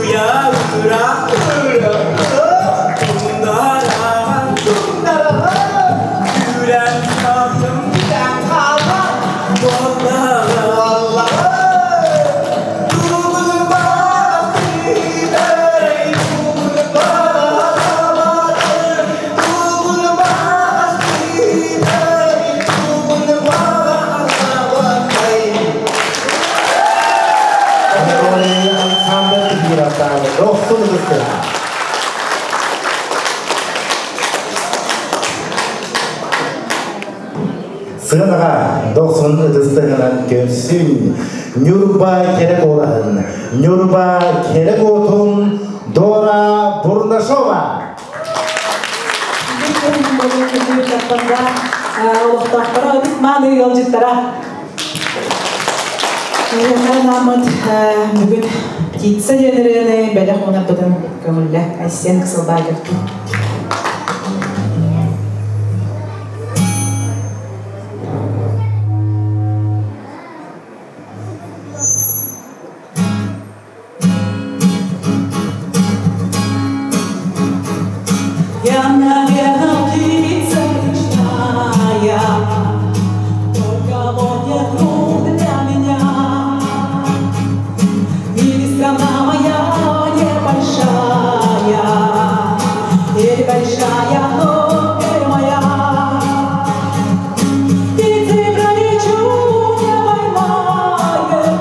Кыйа-ыра, ыра, тундараҕа, тундараҕа, Күрэн хааллым, күрэн хааллым, буоллаҕа, буоллаҕа. Анатолий Александр Кибировтан дохсун ытыстыра. Сыанаҕа дохсун ытыстыгынан көрсүн Ньурба кэрэ куолаһын, Ньурба кэрэ куотун Дора Бурнашова. Олохтоохторо ытык мааны ыалдьыттара. Намыт бүгүн птица диэн ырыаны бэлэх уунарбытын көҥүллэ Айсен Кысылбаев. Я, наверное, птица речная, Только вот не труд для меня. Или страна моя небольшая, Или большая, но не моя. Птицы пролечу, не поймаешь,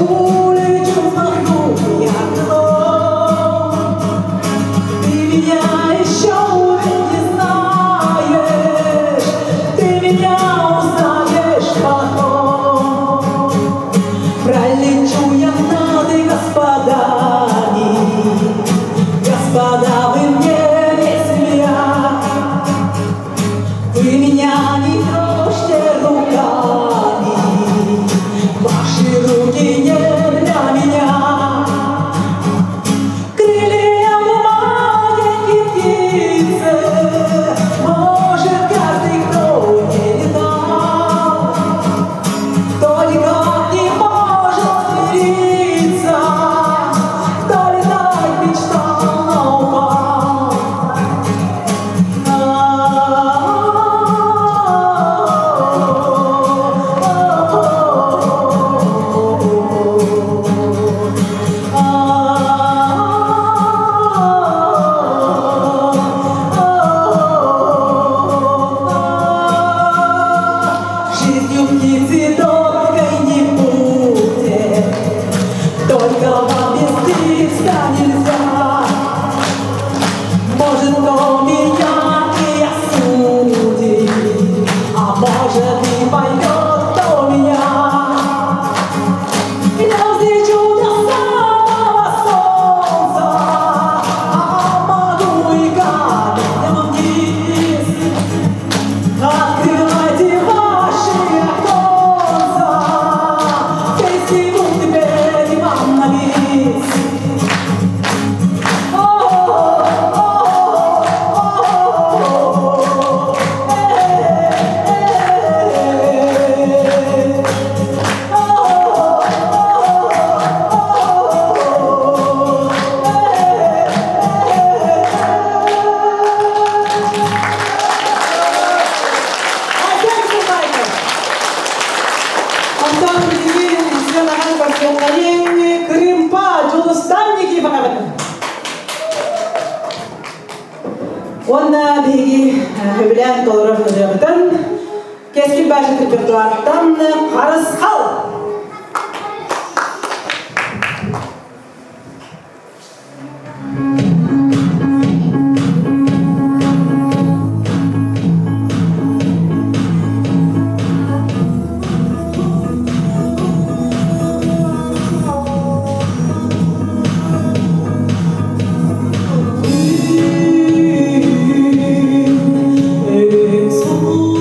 Улечу, взмахну я крылом. Ты меня еще ведь не знаешь, Ты меня узнаешь потом. Пролечу я над господами, Господа, вы мне не семья. Вы меня не трожьте руками, Ваши руки не для меня. Крылья маленькой птицы, Может, каждый, кто не летал, Кто никак не может смириться, Кто летать мечтал, но упал. Жизнью птицы долгой не будет, Только вам без риска нельзя. Может, кто меня и осудит, А может, и поймет кто меня. Я взлечу до самого солнца, А могу и камнем вниз. Открывайте ваши оконца, Песни будут петь вам на бис. Айсен Кысылбаев. Онтон биһиги сыанаҕа көрсүөххэйиҥ Кырыымпа Дьулустан Никифоров. Уонна биһиги сөбүлээн толорор ырыабытын Кэскил баачыт репертуартан Харысхал.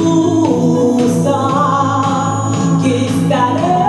Сулуста кистэлэҥ.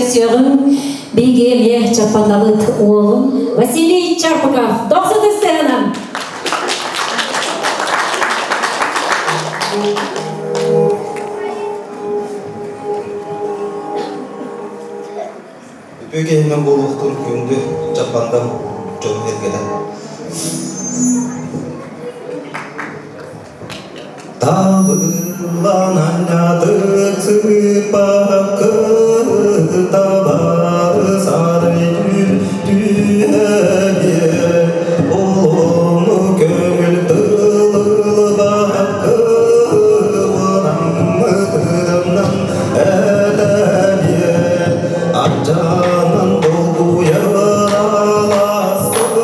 Көрсүөҕүҥ биһиги эмиэ Чаппандабыт уолун Василий Чарпыков дохсун ыстыһынан. Үтүө киһинэн буолуохтун күндү Чаппандам дьон эргэтэ. Табыллан анньатык сыппаккы табары сарай түһэбиэ олону көҥүл тылылбаккы уонаммытынан этэбиэ ардьанан долгуйар алааскы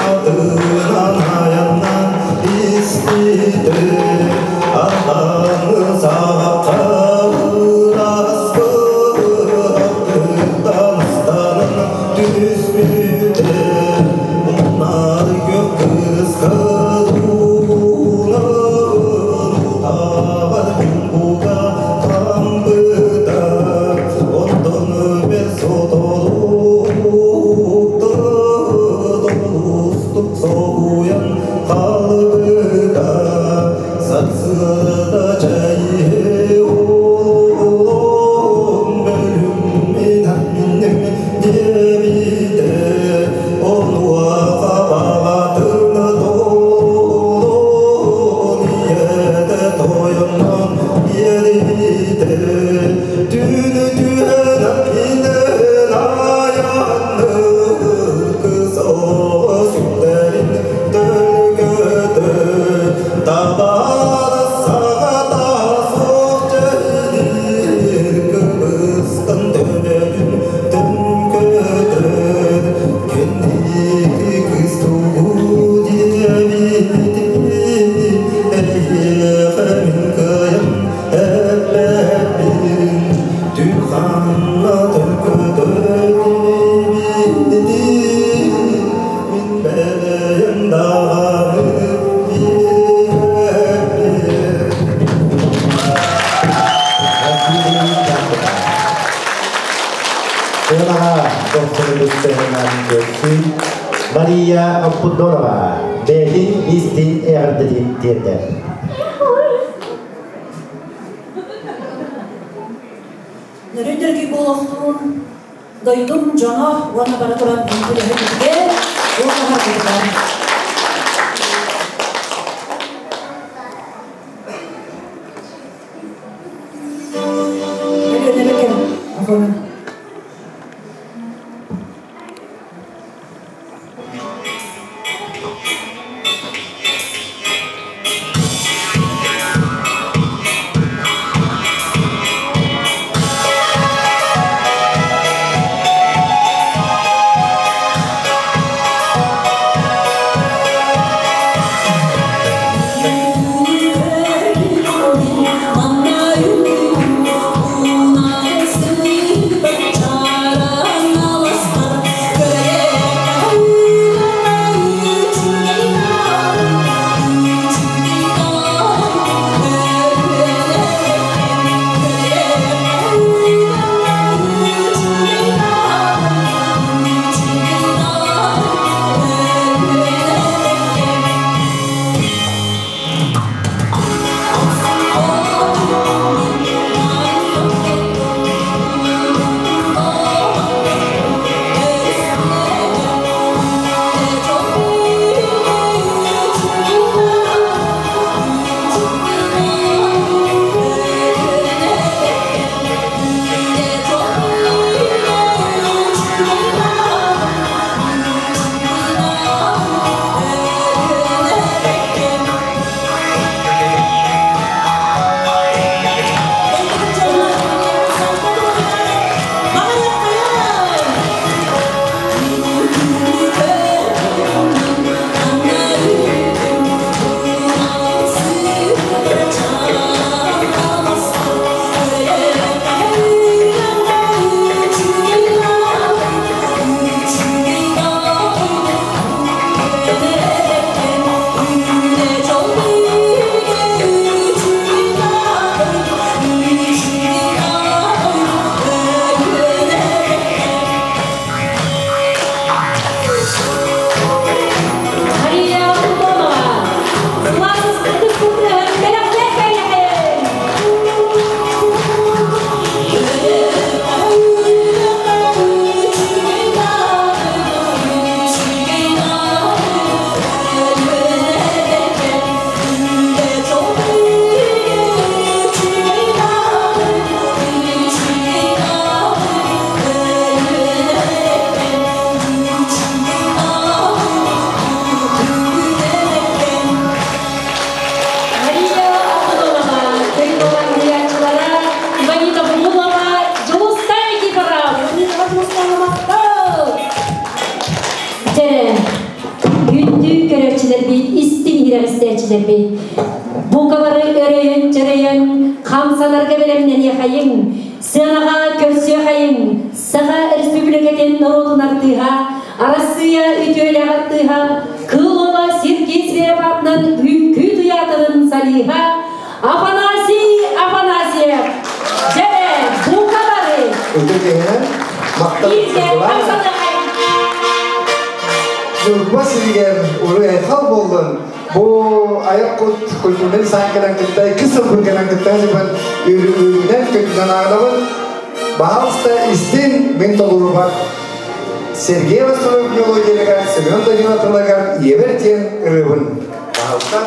атынан айаннан иститэ Алланы саҕахха ыраспы аттыттан ыстанан түспүтэ Умнар күөх кыыска утаҕар буга хампыта онтон бэл соторуутта толустук соһуйан хаалбыта сарсыарда чэйи олон бөлүммүн диэбитэ онуоха баҕатын толон ийэтэ тойоннон биэрбитэ түүнү түһэн инэн айаннык кысоо сүктэрин төлкөтө табаар саҕата суох дьэһиир кыбыстан төбөтүн төҥкөтөр кэнники кыыс тугу диэбитин эйиэхэ мин кыайан эппэппин Түханна төлкөтөр диэбитин мин бэйэм даҕаны билэбин. Сыанаҕа дохсунугуттарынан көрсүү Мария Оппудонова бэйэтин истин эҕэрдэтин тиэрдэр. Нөрүндөргүй буолуохтуун дойдум дьоно уонна бара туран үҥкүүлэһэ уонна харгытыгар. истээччилэрбит. Бука бары өрөйөн-чөрөйөн, хамсанарга бэлэмнэниэхэйиҥ, сыанаҕа көрсүөхэйиҥ, Саха Республикатын норуотун артыыһа, Арассыыйа үтүөлээх артыыһа, Кыыл Уола Сергей Зверев аатынан Үҥкүү тыйаатырын солиһа Афанасий Афанасьев! Дьэ, бука бары! Үтүө киһинэн махтал Бииргэ хамсаныахайыҥ! Ньурба сиригэр уруй-айхал буоллун! Бу айар кут культурнай дизайн кэлэн кытта иккис сылбын кэлэн кытта сылбын үөрүүнэн көтүнэн ааҕынабын. Баһаалыста истин мин толорубар Сергей Васильев мелодиялыгар Семен Данилов тылыгар ийэбэр диэн ырыабын. Баһаалыста.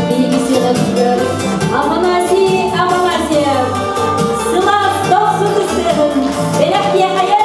Биһиги сыаҕабытыгар Афанасий Афанасьев сылаас дохсун ыстыаһын бэлэхтиэхэйэн!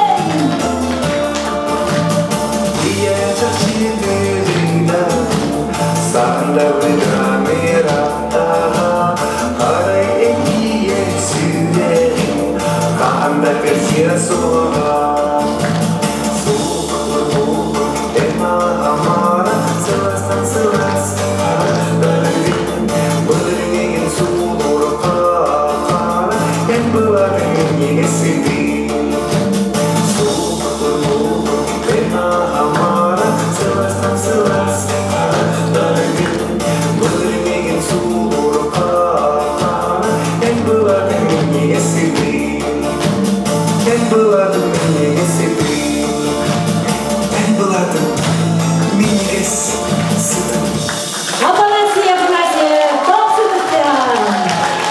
Афанасий Афанасьев дохсун ыстыаһын!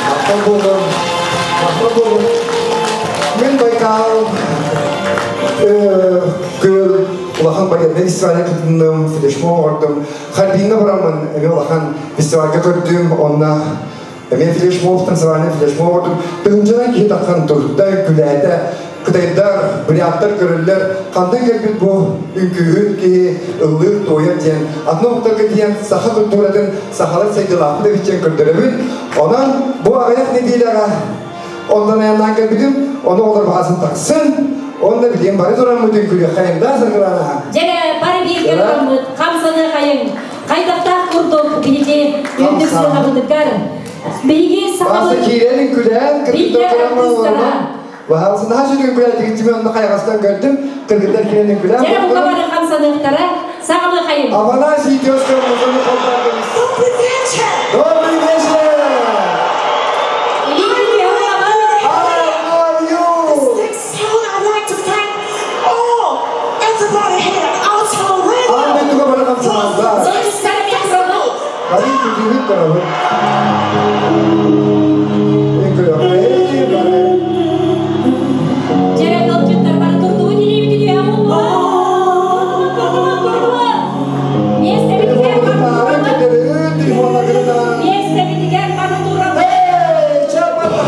Махтал буоллун. Махтал буоллун. Мен Байкал күөл улахан военный фестивальга кытынным, флешмоб оҥордум. Харбиҥҥа бараммын эмиэ улахан фестивальга көрдүм. Онно эмиэ флешмоб, танцевальный флешмоб оҥордум. Тыһыынчанан киһи тахсан турда, күлээтэ. Кытайдар, буряттар көрөллөр. Хантан кэлбит бу үҥкүүһүт киһи ыллыыр туойар диэн атын омуктарга тиийэн саха культуратын сахалар сайдыылаахпыт эбит диэн көрдөрөбүн. Онон бу аҕыйах нэдиэлэҕэ онтон айаннаан кэлбитим, ону оҕолор баҕасын тахсын, онно билиэн бары тураммыт үҥкүүлүөххэйин да саргыланаһа. Дьэ, бары бииргэ тураммыт, хамсаныахайыҥ, хайдахтаах курдук биһиги үрдүк сыанабытыгар, биһиги Бааса сахабыт киирэн үҥкүүлээн, биллэр кыргыттар туран артыыстара, Баһаалыста наһаа сүрүн үҥкүүлээтигит мен онно хайаҕастан көрдүм, кыргыттар киирэн үҥкүүлээн Дьэ, бука бары хамсаныахтара, саҕалыахайыҥ. Афанасий тезка музыка холбоотубут. Добрый вечер! Добрый вечер! I love you! This next song, I'd like to thank all everybody here at Alto Radio Аан дойдуга бары хамсаналлар. for this festival. Бары күлүүһүт барабыт. Үҥкүүлүөххэ бары. Дьэ, ыалдьыттар бары турдубут илиибитин үөһэ ууннубут. Турдубут, турдубут. Миэстэбитигэр Телефоммутун бары таһааран турабыт. кэтэбит, телефоннаргытынан. Миэстэбитигэр бары турабыт. Эй, чапата!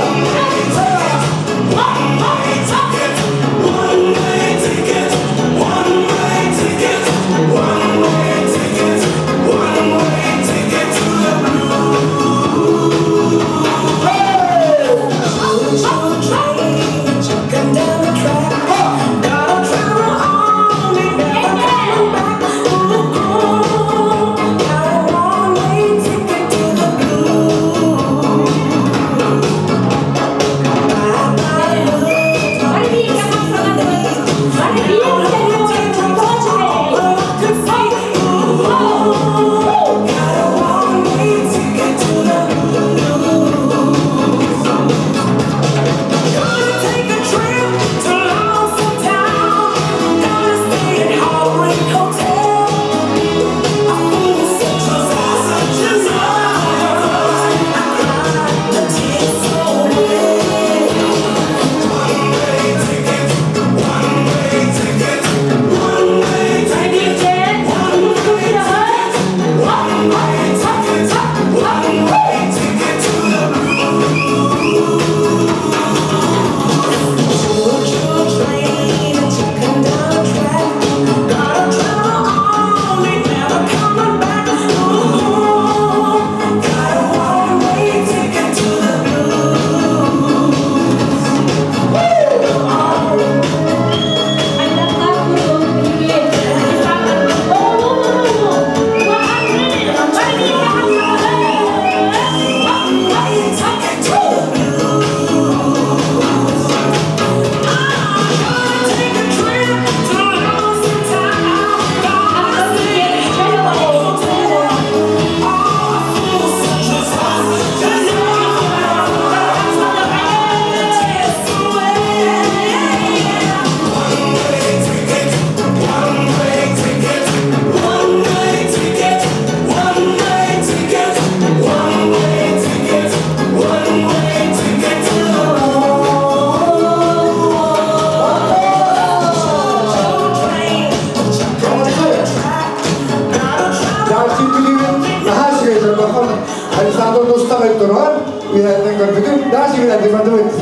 Александр Тустаҕай турар, үһэттэн көрбүтүм, даже билэрди бардыбыт.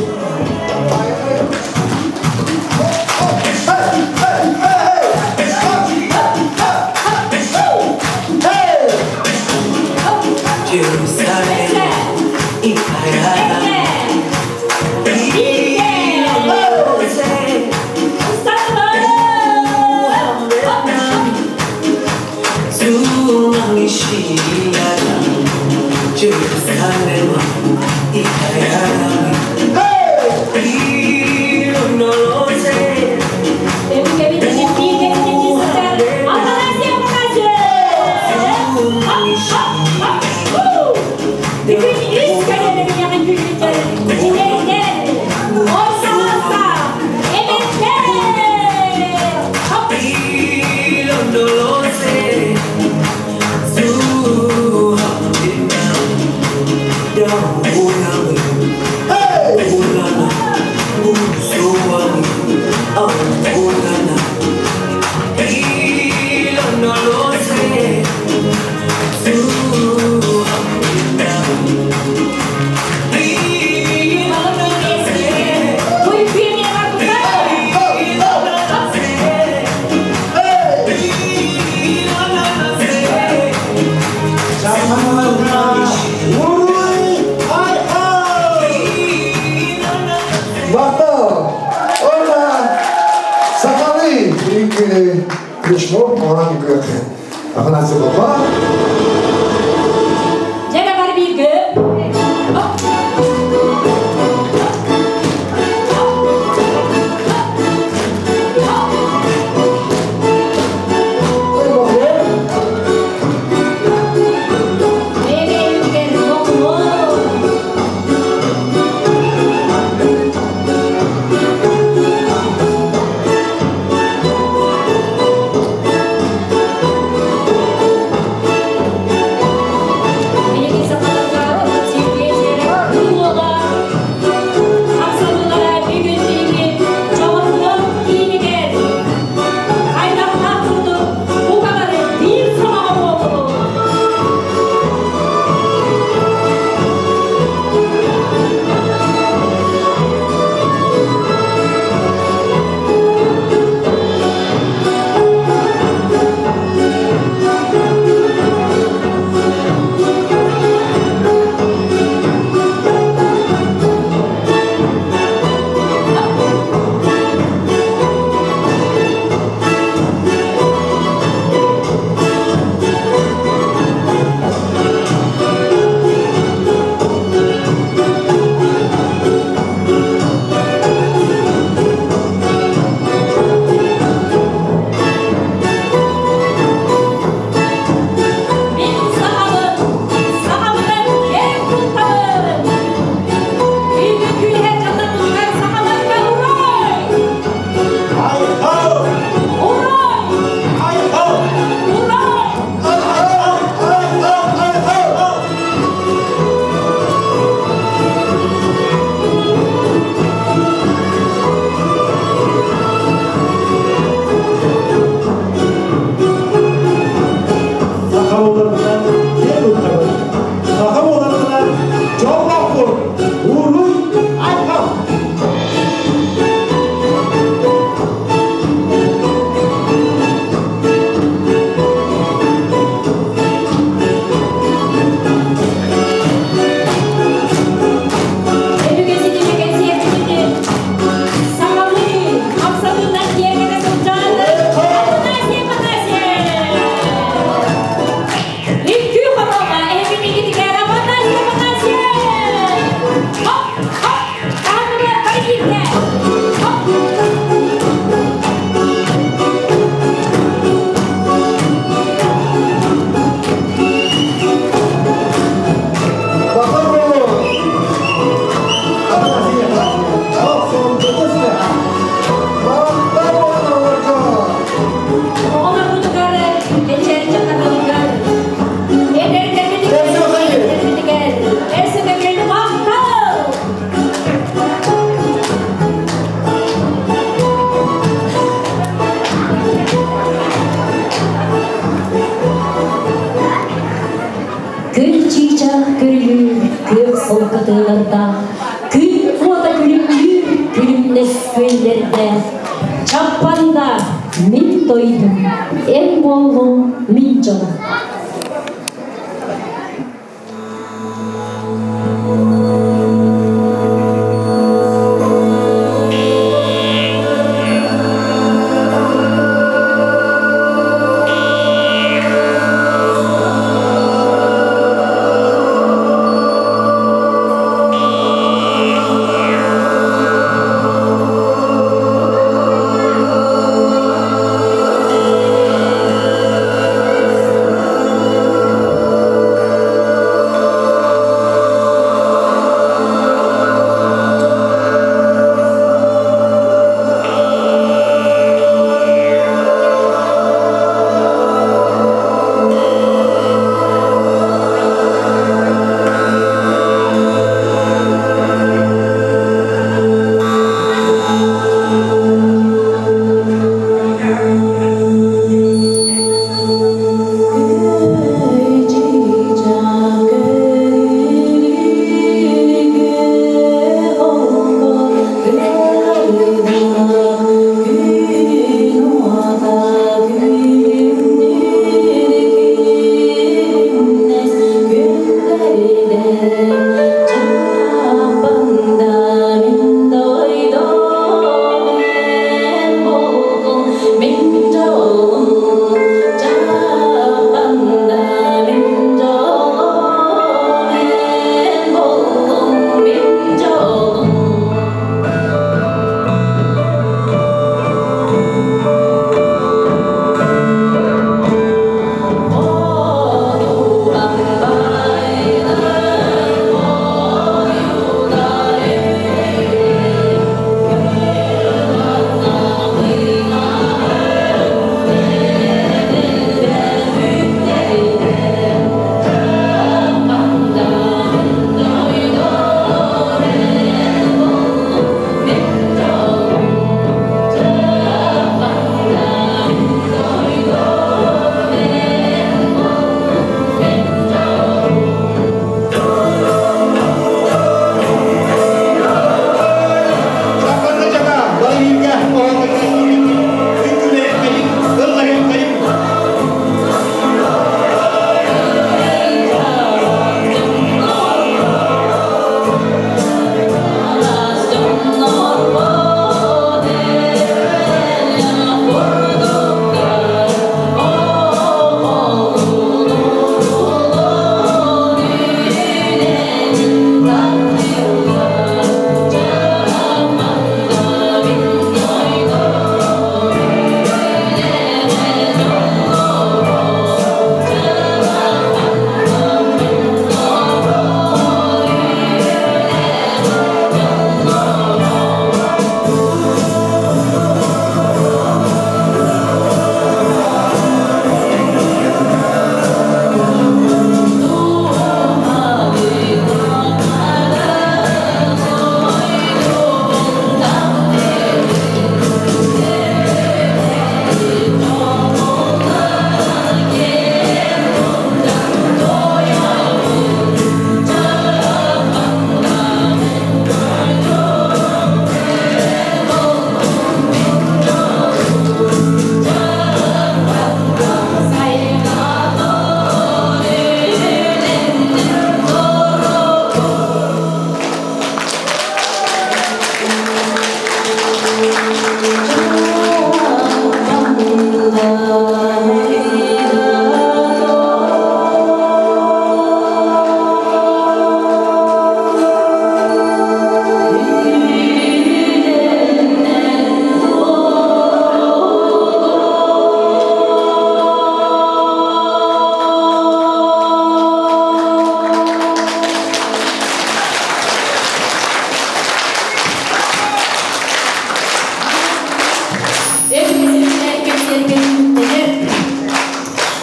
Махтал! Уонна сахалыы үҥкүүнү Кришмов оҥорон үҥкүөх Афанасий Попа. Дьэ, бар бииргэ. дойдум, эн буоллуҥ мин дьолум.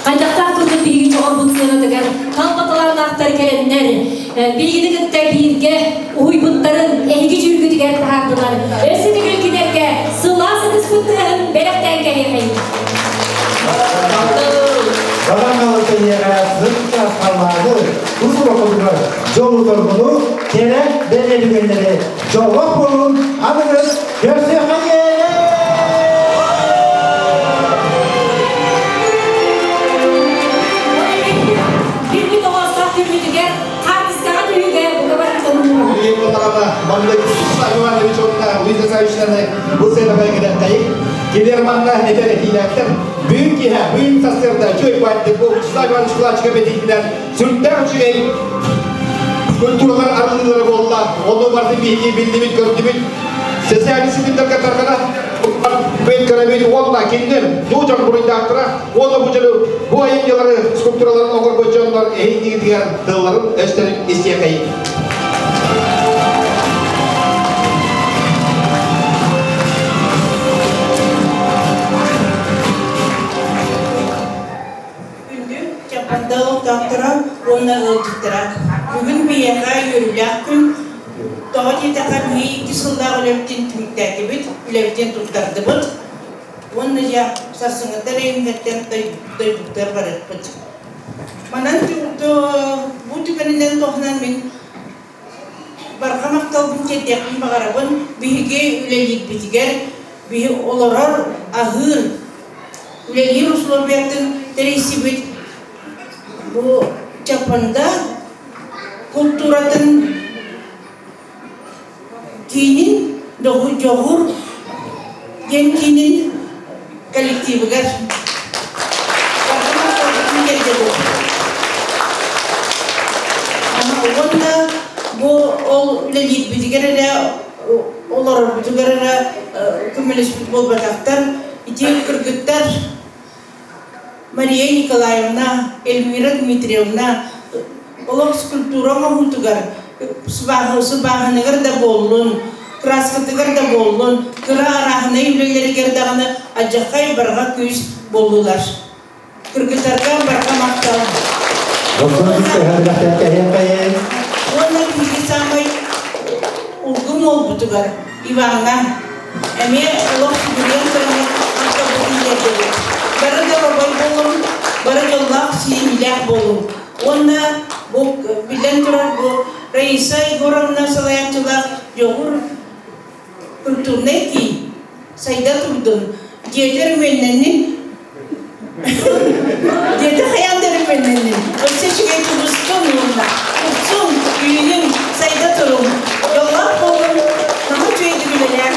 Хайдахтаах курдук биһиги чоҕорбут сыанатыгар талбаталааннаахтар кэлэннэр, биһигини кытта бииргэ уһуйбуттарын эһиги дьүүлгүтүгэр таһаардылар. Өссө төгүл кинилэргэ сылаас ытыспыт тыаһын бэлэхтээн кэлиэхэйин. Балаҥалытыйыга сырта халааны тус олоххутугар дьолу-торгуну, кэрэ бэлиэ түгэннэри дьоллоох буолун аныгыс көрсүөххэ диэри! даҕаны маннык Вячеслав Иванович уонна Луиза Савичнаны бу сыанаҕа ыҥырыаххайыҥ. Кинилэр манна этэр этиилээхтэр. Бүгүн киэһэ, бүгүн сарсыарда үчүгэй баайдык бу Вячеслав Иванович Кулачиков этиитинэн сүрдээх үчүгэй культуралар арыллыылара буолла. Ону барытын биһиги биллибит, көрдүбүт. Социальный ситимнэргэ тарҕана бэт көрөбүт уонна кинилэр бу дьон буруйдаахтара уонна бу дьону бу айымньылары скульптураларын оҥорбут дьоннор эһиги тылларын өстөрүн истиэхэйин. Күндү Чаппанда олохтоохторо уонна ыалдьыттара! Бүгүн биһиэхэ үөрүүлээх күн. Тоҕо диэтэххэ, биһиги икки сыллаах үлэбитин түмүктээтибит, үлэбитин туттардыбыт уонна дьэ сарсыҥҥыта эрэ дойдубутугар барыахпыт. Манан бу түгэнинэн туһанан мин барҕа махталбын тиэрдиэхпин баҕарабын. Биһиги үлэлиирбитигэр биһи олорор, аһыыр, үлэлиир условиятын тэрийсибит бу Чаппанда култууратын киинин Дьоҕур диэн киинин коллективыгар барҕа махталбытын тиэрдэбит. Уонна бу ол үлэлиирбитигэр эрэ олорорбутугар эрэ көмөлөспүт буолбатахтар. Ити кыргыттар Мария Николаевна, Эльмира Дмитриевна олох скульптура оҥоһуутугар, сыбааһыныгар да буоллун, краскатыгар да буоллун, кыра арааһынай үлэлэригэр даҕаны алдьархай барҕа күүс буоллулар. Кыргыттарга барҕа махтал. Уонна биһиги саамай улгум уолбутугар Иваҥҥа эмиэ олох сүгүрүйэн туран махталбытын тиэрдэбит. Бары доруобай буолуҥ, бары дьоллоох, сириилээх буолуҥ. Уонна бу биллэн турар бу Раиса Егоровна салайааччылаах Дьоҕур культурнай киин сайда турдун, дьиэтэ өрөмүөннэннин, дьиэтэ хайаан да өрөмүөннэннин, өссө үчүгэй тубустун уонна тупсун, үүнүҥ, сайда туруҥ, дьоллоох буолуҥ, наһаа үчүгэйдик үлэлээҥ.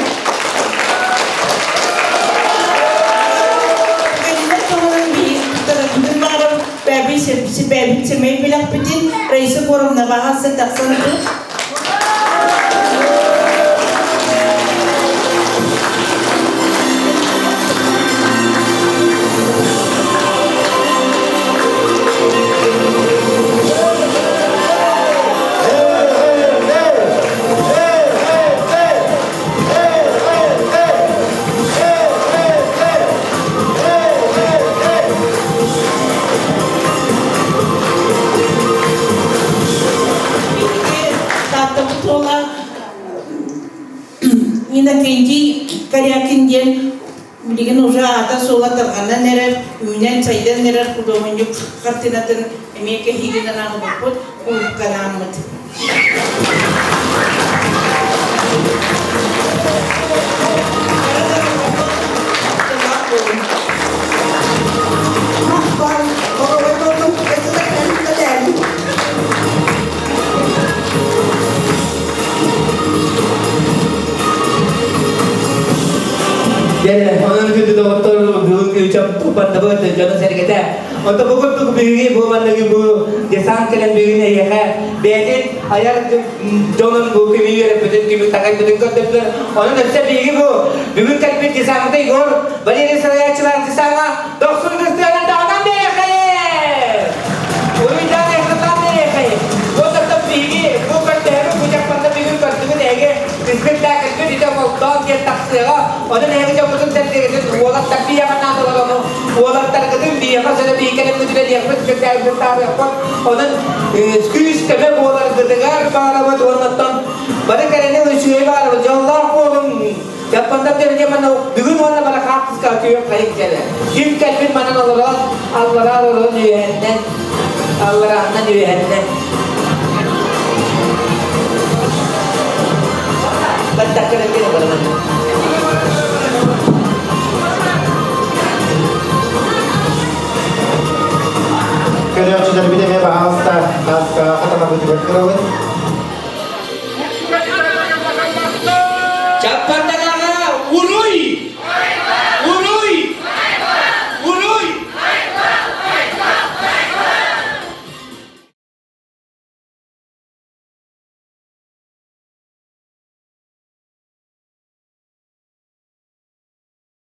Түгэнинэн туһанан биһиги баҕарар бэйэбит сэмэй бэлэхпитин Раиса Егоровна баҕа тахсан тут. Тааттабыт уола Иннокентий Корякин диэн билигин уже аата-суола тарҕанан эрэр, үүнэн-сайдан эрэр худуоһунньук хартыынатын эмиэ кэһиигинэн аҕалбыппыт, кулукканааммыт. Дьэ, онон күндү доҕоттор, бүгүн чоппардабыт дьоно-сэргэтэ. Онто бу курдук бүгүҥҥү бу манныгы бу десант кэлэн бүгүн эйиэхэ бэйэтин айар дьонун бу күмү үөрэппитин, күмү такайбытын көрдөрдүлэр. Онон өссө биһиги бу бүгүн кэлбит десанты Егор Валерий салайааччылаах десаҥҥа дохсун кыстыанан даҕанан биэриэххэйин! Уруйдаан айхаллаан биэриэххэйин! Бу оттон биһиги бу көрдөһөрү бу дьахтарда бүгүн көрдүгүт эһиги испэктээкилбит ити оҥолдоон диэн тахсыаҕа. Онон эһиги дьоммутун сэргиэгитин уолаттар биһиэхэ наадалар ону уолаттаргытын биһиэхэ сөрө биһиги кэлэммит үлэлиэхпит испэктээкилбит таарыахпыт. Онон күүс-көмө буоларгытыгар баарабыт уоннаттан бары кэрэни үчүгэйи баарабыт дьоллоох буолуҥ. Япондар дэргэ манна бүгүн уонна бара хаартыска күөх хайык кэлэ. Ким кэлбит манан олорон, аллараа олорон үөһэннэн, алларааннан үөһэннэн. Баттаккара кэлэ бараман. Көрөөччүлэрбит эмиэ баҕаста хатанабытыгар кырабыт.